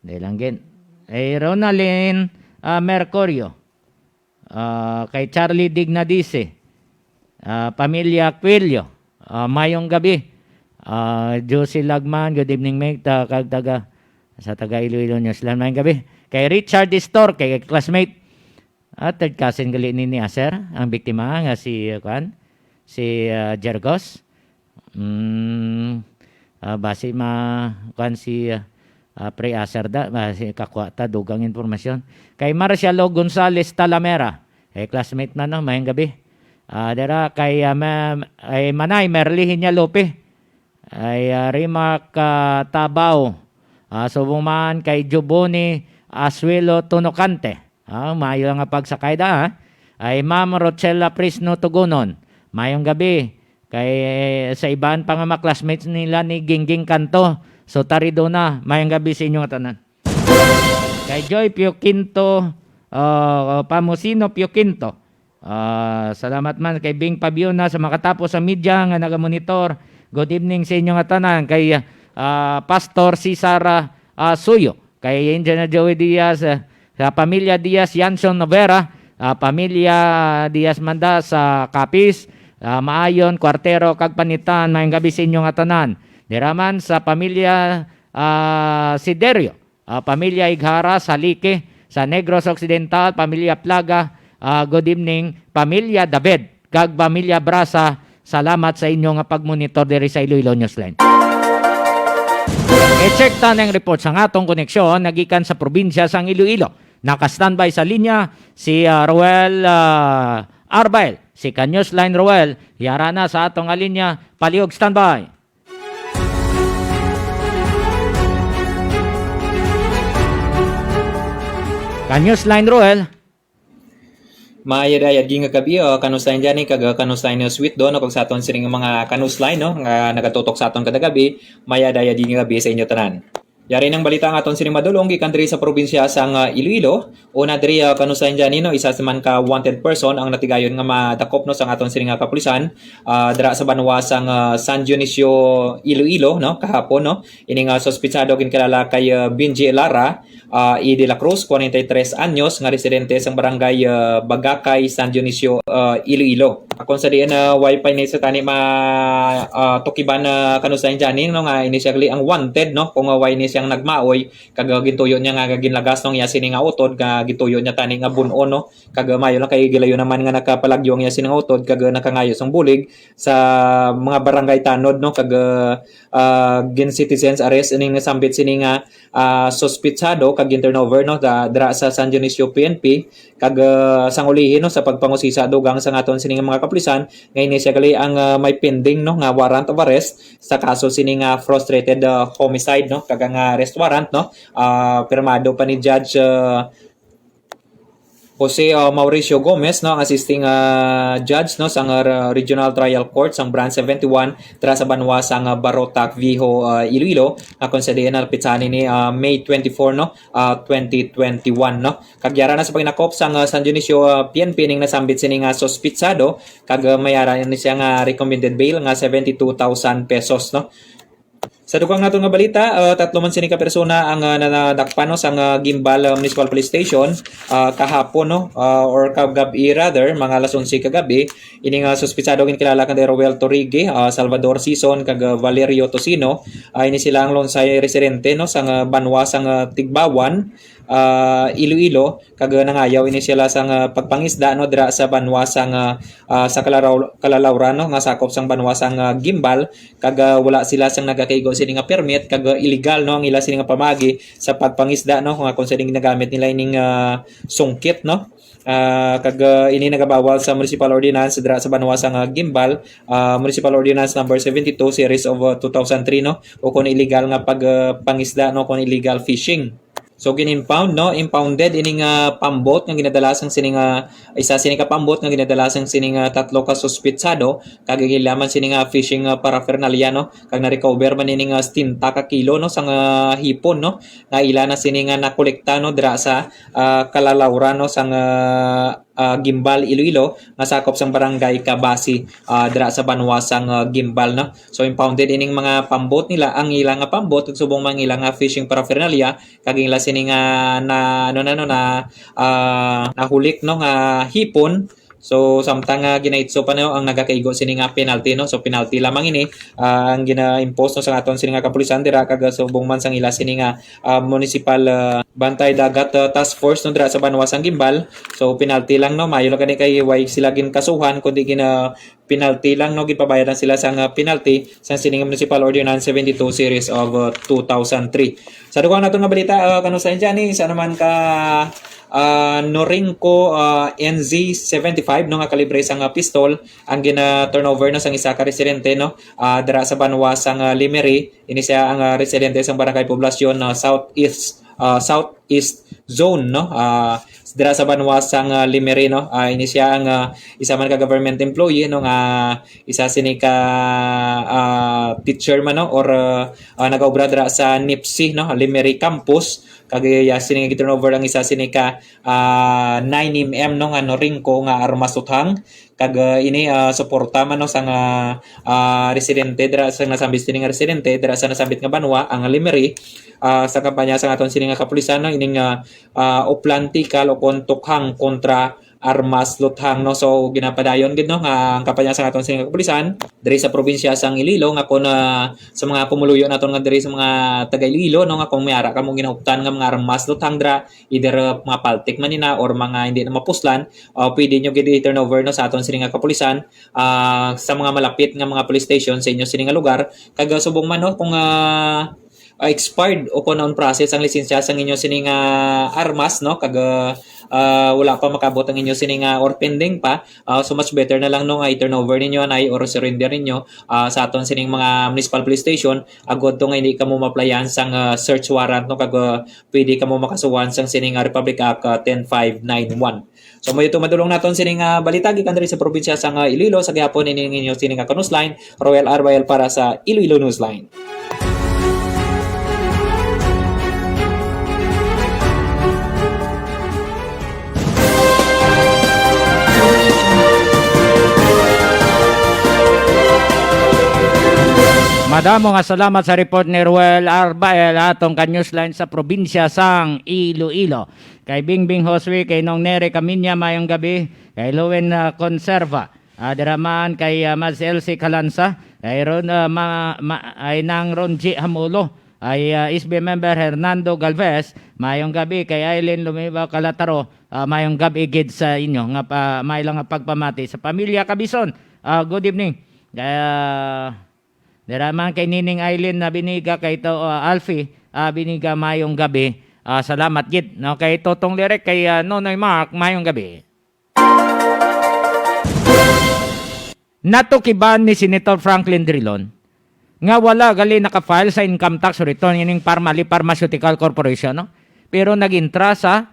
Di lang gin. Eh, Ronaldin, ah, Mercurio. Ah, kay Charlie Dignadise. Ah, pamilya Quillo. Ah, mayong gabi. Ah, Josie Lagman, good evening, mate. Ah, kag taga, sa taga Iloilo News lang, mayong gabi. Kay Richard Distor, kay classmate. Ah, third cousin gali ni, ni Aser, ang biktima nga si, uh, kuan, si, ah, Jergos. Mm, ah, basi ma, kuan si, ah, ah, Pre Aser da, basi kakuha ta dugang impormasyon. Kay Marcialo Gonzales Talamera, eh, classmate na, no, mayong gabi. Ah, dira kay, ah, ma-, ay Manay Merly Hinya Lope. Ay, ah, Rimac, ah, Tabao, Ah, subong man kay Juboni Asuelo Tunocante. Ah, maayo nga pagsakay da, ha? Ay Ma'am Rochella Prisno Tugunon. Mayong gabi. Kay sa iban pa nga mga classmates nila ni Gingging Kanto. So, tari do na. Mayong gabi sa inyo nga tanan. Kay Joy Pio Quinto, ah, Pamusino Pio Quinto. Ah, salamat man kay Bing Pabiona sa makatapos sa media nga nagamonitor. Good evening sa inyo nga tanan. Kay, ah, Pastor Cesar, ah, Suyo, kay Engineer Joey Diaz, ah, sa pamilya Diaz Yanson Novera, ah, pamilya Diaz Manda sa Capiz, ah, Maayon, Cuartero, kag Panitan. Mayong gabi sa inyo nga tanan. Dira man sa pamilya, ah, Siderio, ah, pamilya Ighara sa Lique, sa Negros Occidental, pamilya Plaga, ah, good evening, pamilya David, kag pamilya Brasa, salamat sa inyo nga pagmonitor diri sa Iloilo Newsline. I-check ta ang report sa atong koneksyon nagikan sa probinsya sang Iloilo. Naka-standby sa linya si, ah, Roel, ah, Arbail. Si ka Newsline Roel, yara na sa atong linya. Palihog standby. Ka Newsline Roel. Mayad-ayad nga gabi, oh, ka Newsline Johnny, kag, ah, ka Newsline Sweet Do, no, kag sa aton sining mga ka Newsline, no, nga nagatutok sa aton kada gabi, mayad-ayad nga gabi sa inyo tanan. Yari nang balita ang aton sining madulong gikan diri sa probinsya sang, ah, Iloilo. Una diri, ah, ka Newsline Johnny, no, isa man ka wanted person ang natigayon nga madakop, no, sang aton sining nga kapulisan, ah, dira sa banwa sang, ah, San Dionisio, Iloilo, no, kahapon, no. Ini nga suspitsado ginkilala kay, ah, Benji Elara, ah, E de la Cruz, forty-three anyos, nga residente sang barangay, ah, Bagakay, San Dionisio, ah, Iloilo. Kung sa diin, ah, way pa ini sa tani ma-, ah, tukiban na ka Newsline Johnny, no, nga ini siya gali ang wanted, no, kung, ah, way ni siyang nagmaoy, kag, ah, gintuyo niya nga ginlagas, no, iya sini nga utod, nga gintuyo niya tani nga bun-on, no, kag, ah, maayo lang kay gilayo naman nga nakapalagyo ang iya sini nga utod, kag, ah, nakangayo sang bulig sa mga barangay tanod, no, kag, ah, ah, gin-citizens arrest ining nasambit sini nga, ah, suspitsado kag gin-turnover, no, da-, dira sa San Dionisio P N P, kag, ah, sang ulihi, no, sa pagpangusisa dugang sa aton sini nga mga kapulisan, nga ini siya gali ang, ah, may pending, no, nga warrant of arrest sa kaso sini nga frustrated, ah, homicide, no, kag ang, ah, arrest warrant, no, ah, pirmado pa ni Judge, ah, Jose, uh, Mauricio Gomez, no, ang assisting, uh, judge, no, sang, uh, Regional Trial Court sang Branch seventy-one, dira sa banwa sang, uh, Barotac Viejo, uh, Iloilo, nga kung sa diin napitsahan ini, uh, May twenty-four, no, uh, twenty twenty-one, no. Kag yara na sa paginakop sang, uh, San Dionisio, uh, P N P ning nasambit sini nga suspitsado, kag, uh, may ara ni siya nga recommended bail nga seventy-two thousand pesos, no. Sa dugang naton nga balita, ah, tatlo man sini ka persona ang, ah, na-, nadakpan, no, sang, ah, Guimbal, ah, Municipal Police Station, ah, kahapon, no, ah, or kagab-i rather, mga alas onse kagab-i. Ini nga suspitsado ginkilala kay Roel Torrigue, ah, Salvador Sison, kag, ah, Valerio Tocino. Ah, ini sila ang lunsay residente, no, sang, ah, banwa sang, ah, Tigbawan, ah, Iloilo, kag nangayaw ini sila sang, ah, pagpangisda, no, dira sa banwa sang, ah, ah, sa Kalaraw-, Kalalawran, no, nga sakop sang banwa sang, ah, Guimbal, kag, ah, wala sila sang nagakaigo sini nga permit, kag, ah, illegal, no, ang ila sini nga pamaagi sa pagpangisda, no, nga kung sa diin ginagamit nila ining, ah, sungkit, no. Ah, kag, ah, ini nagabawal sa municipal ordinance dira sa banwa sang, ah, Guimbal, ah, Municipal Ordinance Number seventy-two, Series of, ah, two thousand three, no, o kung illegal nga pag, ah, pangisda, no, kung illegal fishing. So, gin-impound, no? Impounded ini nga pambot nga ginadala sang sini nga, isa sini ka pambot nga ginadala sang sini nga tatlo ka suspitsado, kag ginlaman sini nga fishing, ah, paraphernalia, no? Kag na-recover man ini nga setenta ka kilo, no, sang, ah, hipon, no? Nga ila na sini nga nakolekta, no, dira sa, ah, Kalalawran, no, sang, ah, ah, Guimbal, Iloilo, nga sakop sang barangay Cabasi, ah, dira sa banwa sang, ah, Guimbal, no? So, impounded ining mga pambot nila, ang ila nga pambot, kag subong man ila nga fishing paraphernalia, kag ila sini nga na, ano na, no, na, ah, nahulik, no, nga hipon. So, samtang nga ginaitso pa, no, ang nagakaigo sini nga penalty, no? So, penalty lamang ini, ah, ang gina-impose, no, sa aton sini nga kapulisan dira, kag subong man sang ila sini nga, ah, municipal, ah, Bantay Dagat, uh, Task Force, no, dira sa banwa sang Guimbal. So, penalty lang, no, maayo lang gani kay way sila ginkasuhan, kundi gina-, penalty lang, no, ginpabayad lang sila sang, uh, penalty sang sining Municipal Ordinance seventy-two series of, uh, two thousand three. Sa dugang naton nga balita, uh, kanus-a, Johnny, sa naman ka, uh, Norinco, uh, N Z seventy-five, no, nga kalibre sang, uh, pistol ang gina-turnover, no, sang isa ka residente, no, uh, dira sa banwa sang, uh, Lemery. Ini siya ang, uh, residente sang Barangay Poblacion, uh, Southeast, uh, Southeast Zone, no? Uh, dira sa banwa sang, uh, Lemery, no? Uh, ini siya ang, uh, isa man ka government employee, no, nga isa sini ka, uh, teacher man, no, or, uh, uh, nagaobra dira sa NIPSI, no, Lemery Campus. Kag iya sini nga gi-turnover ang isa sini ka, uh, nine M M, no, nga Norinco nga armas luthang. Kag, uh, ini, uh, suporta man, no, sang, uh, uh, residente dira, sa nasambit sini nga residente dira sa nasambit nga banwa, ang Lemery, uh, sa kampanya sang aton sini nga kapulisan, no, ining, uh, uh, Oplan Tikal o kon Tukhang kontra Armas Luthang, no. So, ginapadayon gid, no, nga ang kampanya sang aton sini nga kapulisan diri sa probinsya sang Iloilo nga kon, uh, sa mga pumuluyo naton nga diri sa mga taga Iloilo, no, nga kung may ara kamo ginauptan nga mga armas luthang dira, either, uh, mga paltik man ina or mga hindi na mapuslan, uh, pwede nyo gid i-turn over, no, sa aton sini nga kapulisan, uh, sa mga malapit nga mga police station sa inyo sini nga lugar. Kag, uh, subong man, no, kung, uh, uh, expired o kung on process ang lisensya sang inyo sini nga armas, no, kag, uh, uh, wala pa makabot ang inyo sini nga or pending pa, uh, so much better na lang, no, nga i-turn over ninyo anay or surrender ninyo, uh, sa aton sining mga municipal police station, agod to nga hindi kamo maplayan sang, uh, search warrant, no, kag, uh, pwede kamo makasuhan sang sining, uh, Republic Act, uh, ten five nine one. So, mo ito madulong naton sining, uh, balita gikan diri sa probinsya sang, uh, Iloilo. Sa gihapon, ini ang inyo sining, uh, ka Newsline, Roel Arbael para sa Iloilo Newsline. Madamo nga salamat sa report ni Roel Arbael atong ka Newsline sa probinsya sang Iloilo. Kay Bingbing Josue, kay Nong Nere Camiña, mayong gabi. Kay Lowen, ah, Conserva, ah, dira man kay, ah, Mas Elsie Calanza, kay Ron, ah, ma-, ma-, ay Nang Ronji Hamulo, ay, ah, S B member Hernando Galvez, mayong gabi. Kay Aileen Lumiba Calataro, ah, mayong gabi gid sa inyo nga pa, may lang nga pagpamati sa pamilya Cabison. Ah, good evening. Kaya dira man kay Nining Aileen na Biniga, kay to, ah, Alfie, ah, Biniga, mayong gabi. Ah, salamat gid, no, kay Totong Lirek, kay, ah, Nonoy Mark, mayong gabi. Natukiban ni Senator Franklin Drilon nga wala gali naka-file sa income tax return ining Parmalee Pharmaceutical Corporation, no? Pero nag-intra sa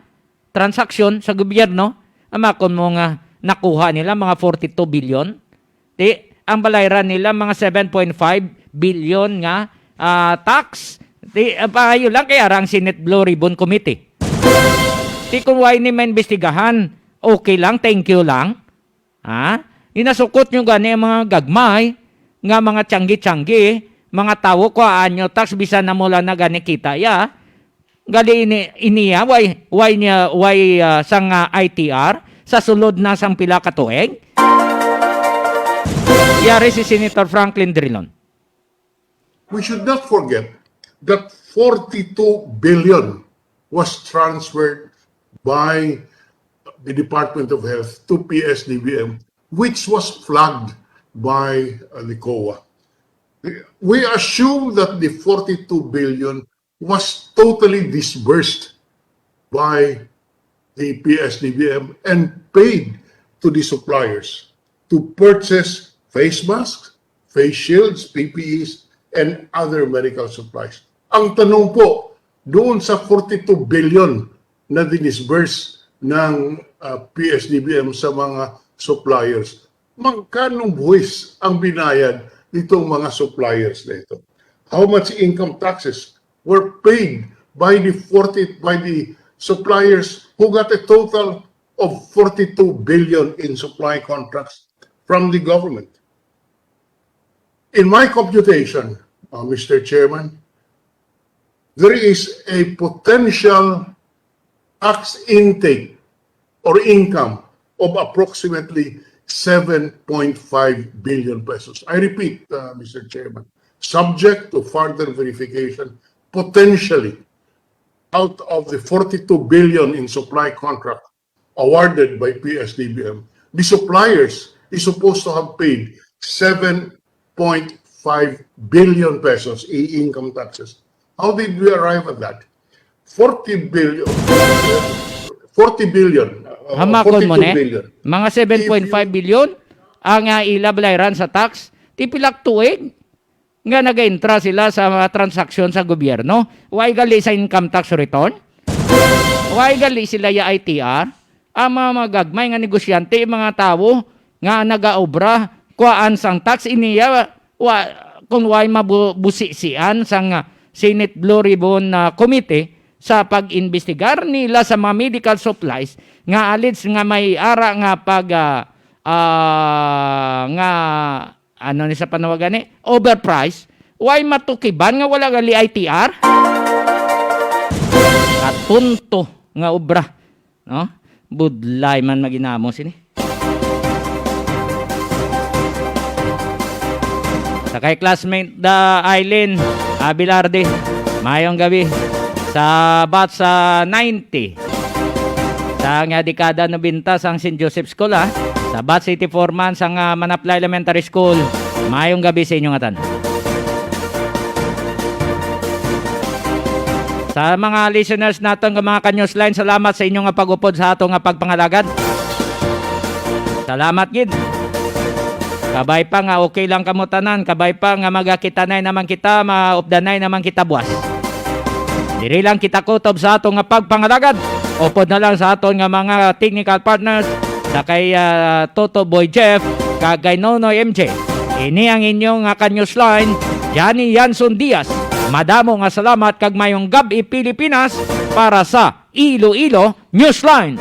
transaksyon sa gobyerno, ang makon mo nga nakuha nila mga forty-two billion. Ti, ang balayran nila mga seven point five billion nga, ah, tax. Ti, ah, pahayo lang kay ara ang Senate Blue Ribbon Committee. Ti, kung wala ni maimbestigahan, okay lang, thank you lang. Ha? Inasukot nyo gani ang mga gagmay nga mga tiyanggi-tiyanggi, mga tawo, kuhaan nyo tax, bisan na mula na gani kita, ya. Gali ini, iniya, why, why niya, why, ah, sang, ah, I T R sa sulod na sang pila ka tuig? Yari si Senator Franklin Drilon. We should not forget that forty-two billion was transferred by the Department of Health to P S D B M, which was flagged by, uh, the COA. We assume that the forty-two billion was totally disbursed by the P S D B M and paid to the suppliers to purchase face masks, face shields, P P Es, and other medical supplies. Ang tanong po, doon sa forty-two billion na dinisburse ng, ah, P S D B M sa mga suppliers, magkanong buwis ang binayad nitong mga suppliers na ito? How much income taxes were paid by the forty, by the suppliers who got a total of forty-two billion in supply contracts from the government? In my computation, uh, Mister Chairman, there is a potential tax intake or income of approximately seven point five billion pesos. I repeat, uh, Mister Chairman, subject to further verification, potentially out of the forty-two billion in supply contract awarded by P S D B M, the suppliers is supposed to have paid seven point five billion pesos in income taxes. How did we arrive at that? Forty billion, forty billion, uh, Hamakon mo, ne? Forty-two billion. Mga seven point five billion ang ah, ila balayran sa tax. Ti pila ka tuig nga nagaentra sila sa mga transaksyon sa gobyerno. Way gali sa income tax return. Way gali sila ya I T R. Ang mga magagmay nga negosyante, mga tawo nga nagaobra, kuhaan sang tax iniya, wa, kung way mabusisian sang ah, Senate Blue Ribbon na committee sa pag-imbestigar nila sa mga medical supplies nga alleged nga may ara nga pag ah, ah, nga ano ni sa panawagan ni overprice, way matukiban nga wala gali I T R. Katunto nga obra, no? Budlay man maginamo sini. Sa kay classmate da Aileen Abilarde, mayong gabi sa batch sa ninety. Sa nga dekada nobenta sang Saint Joseph School, ha? Sa batch eighty-four man sang ah, Manapla Elementary School, mayong gabi sa inyo nga tanan. Sa mga listeners naton nga mga ka-Newsline, salamat sa inyo nga pag-upod sa ato nga pagpangalagad. Salamat gid. Kabay pa nga okay lang kamo tanan, kabay pa nga magakitanay naman kita, maupdanay naman kita buwas. Diri lang kita kutob sa ato nga pagpangalagad. Upod na lang sa aton nga mga technical partners, sa kay ah, Toto Boy Jeff, kag kay Nonoy M J. Ini ang inyo nga ka-Newsline, Johnny Yanson Diaz. Madamo nga salamat kag mayong gab-i Pilipinas para sa Iloilo Newsline.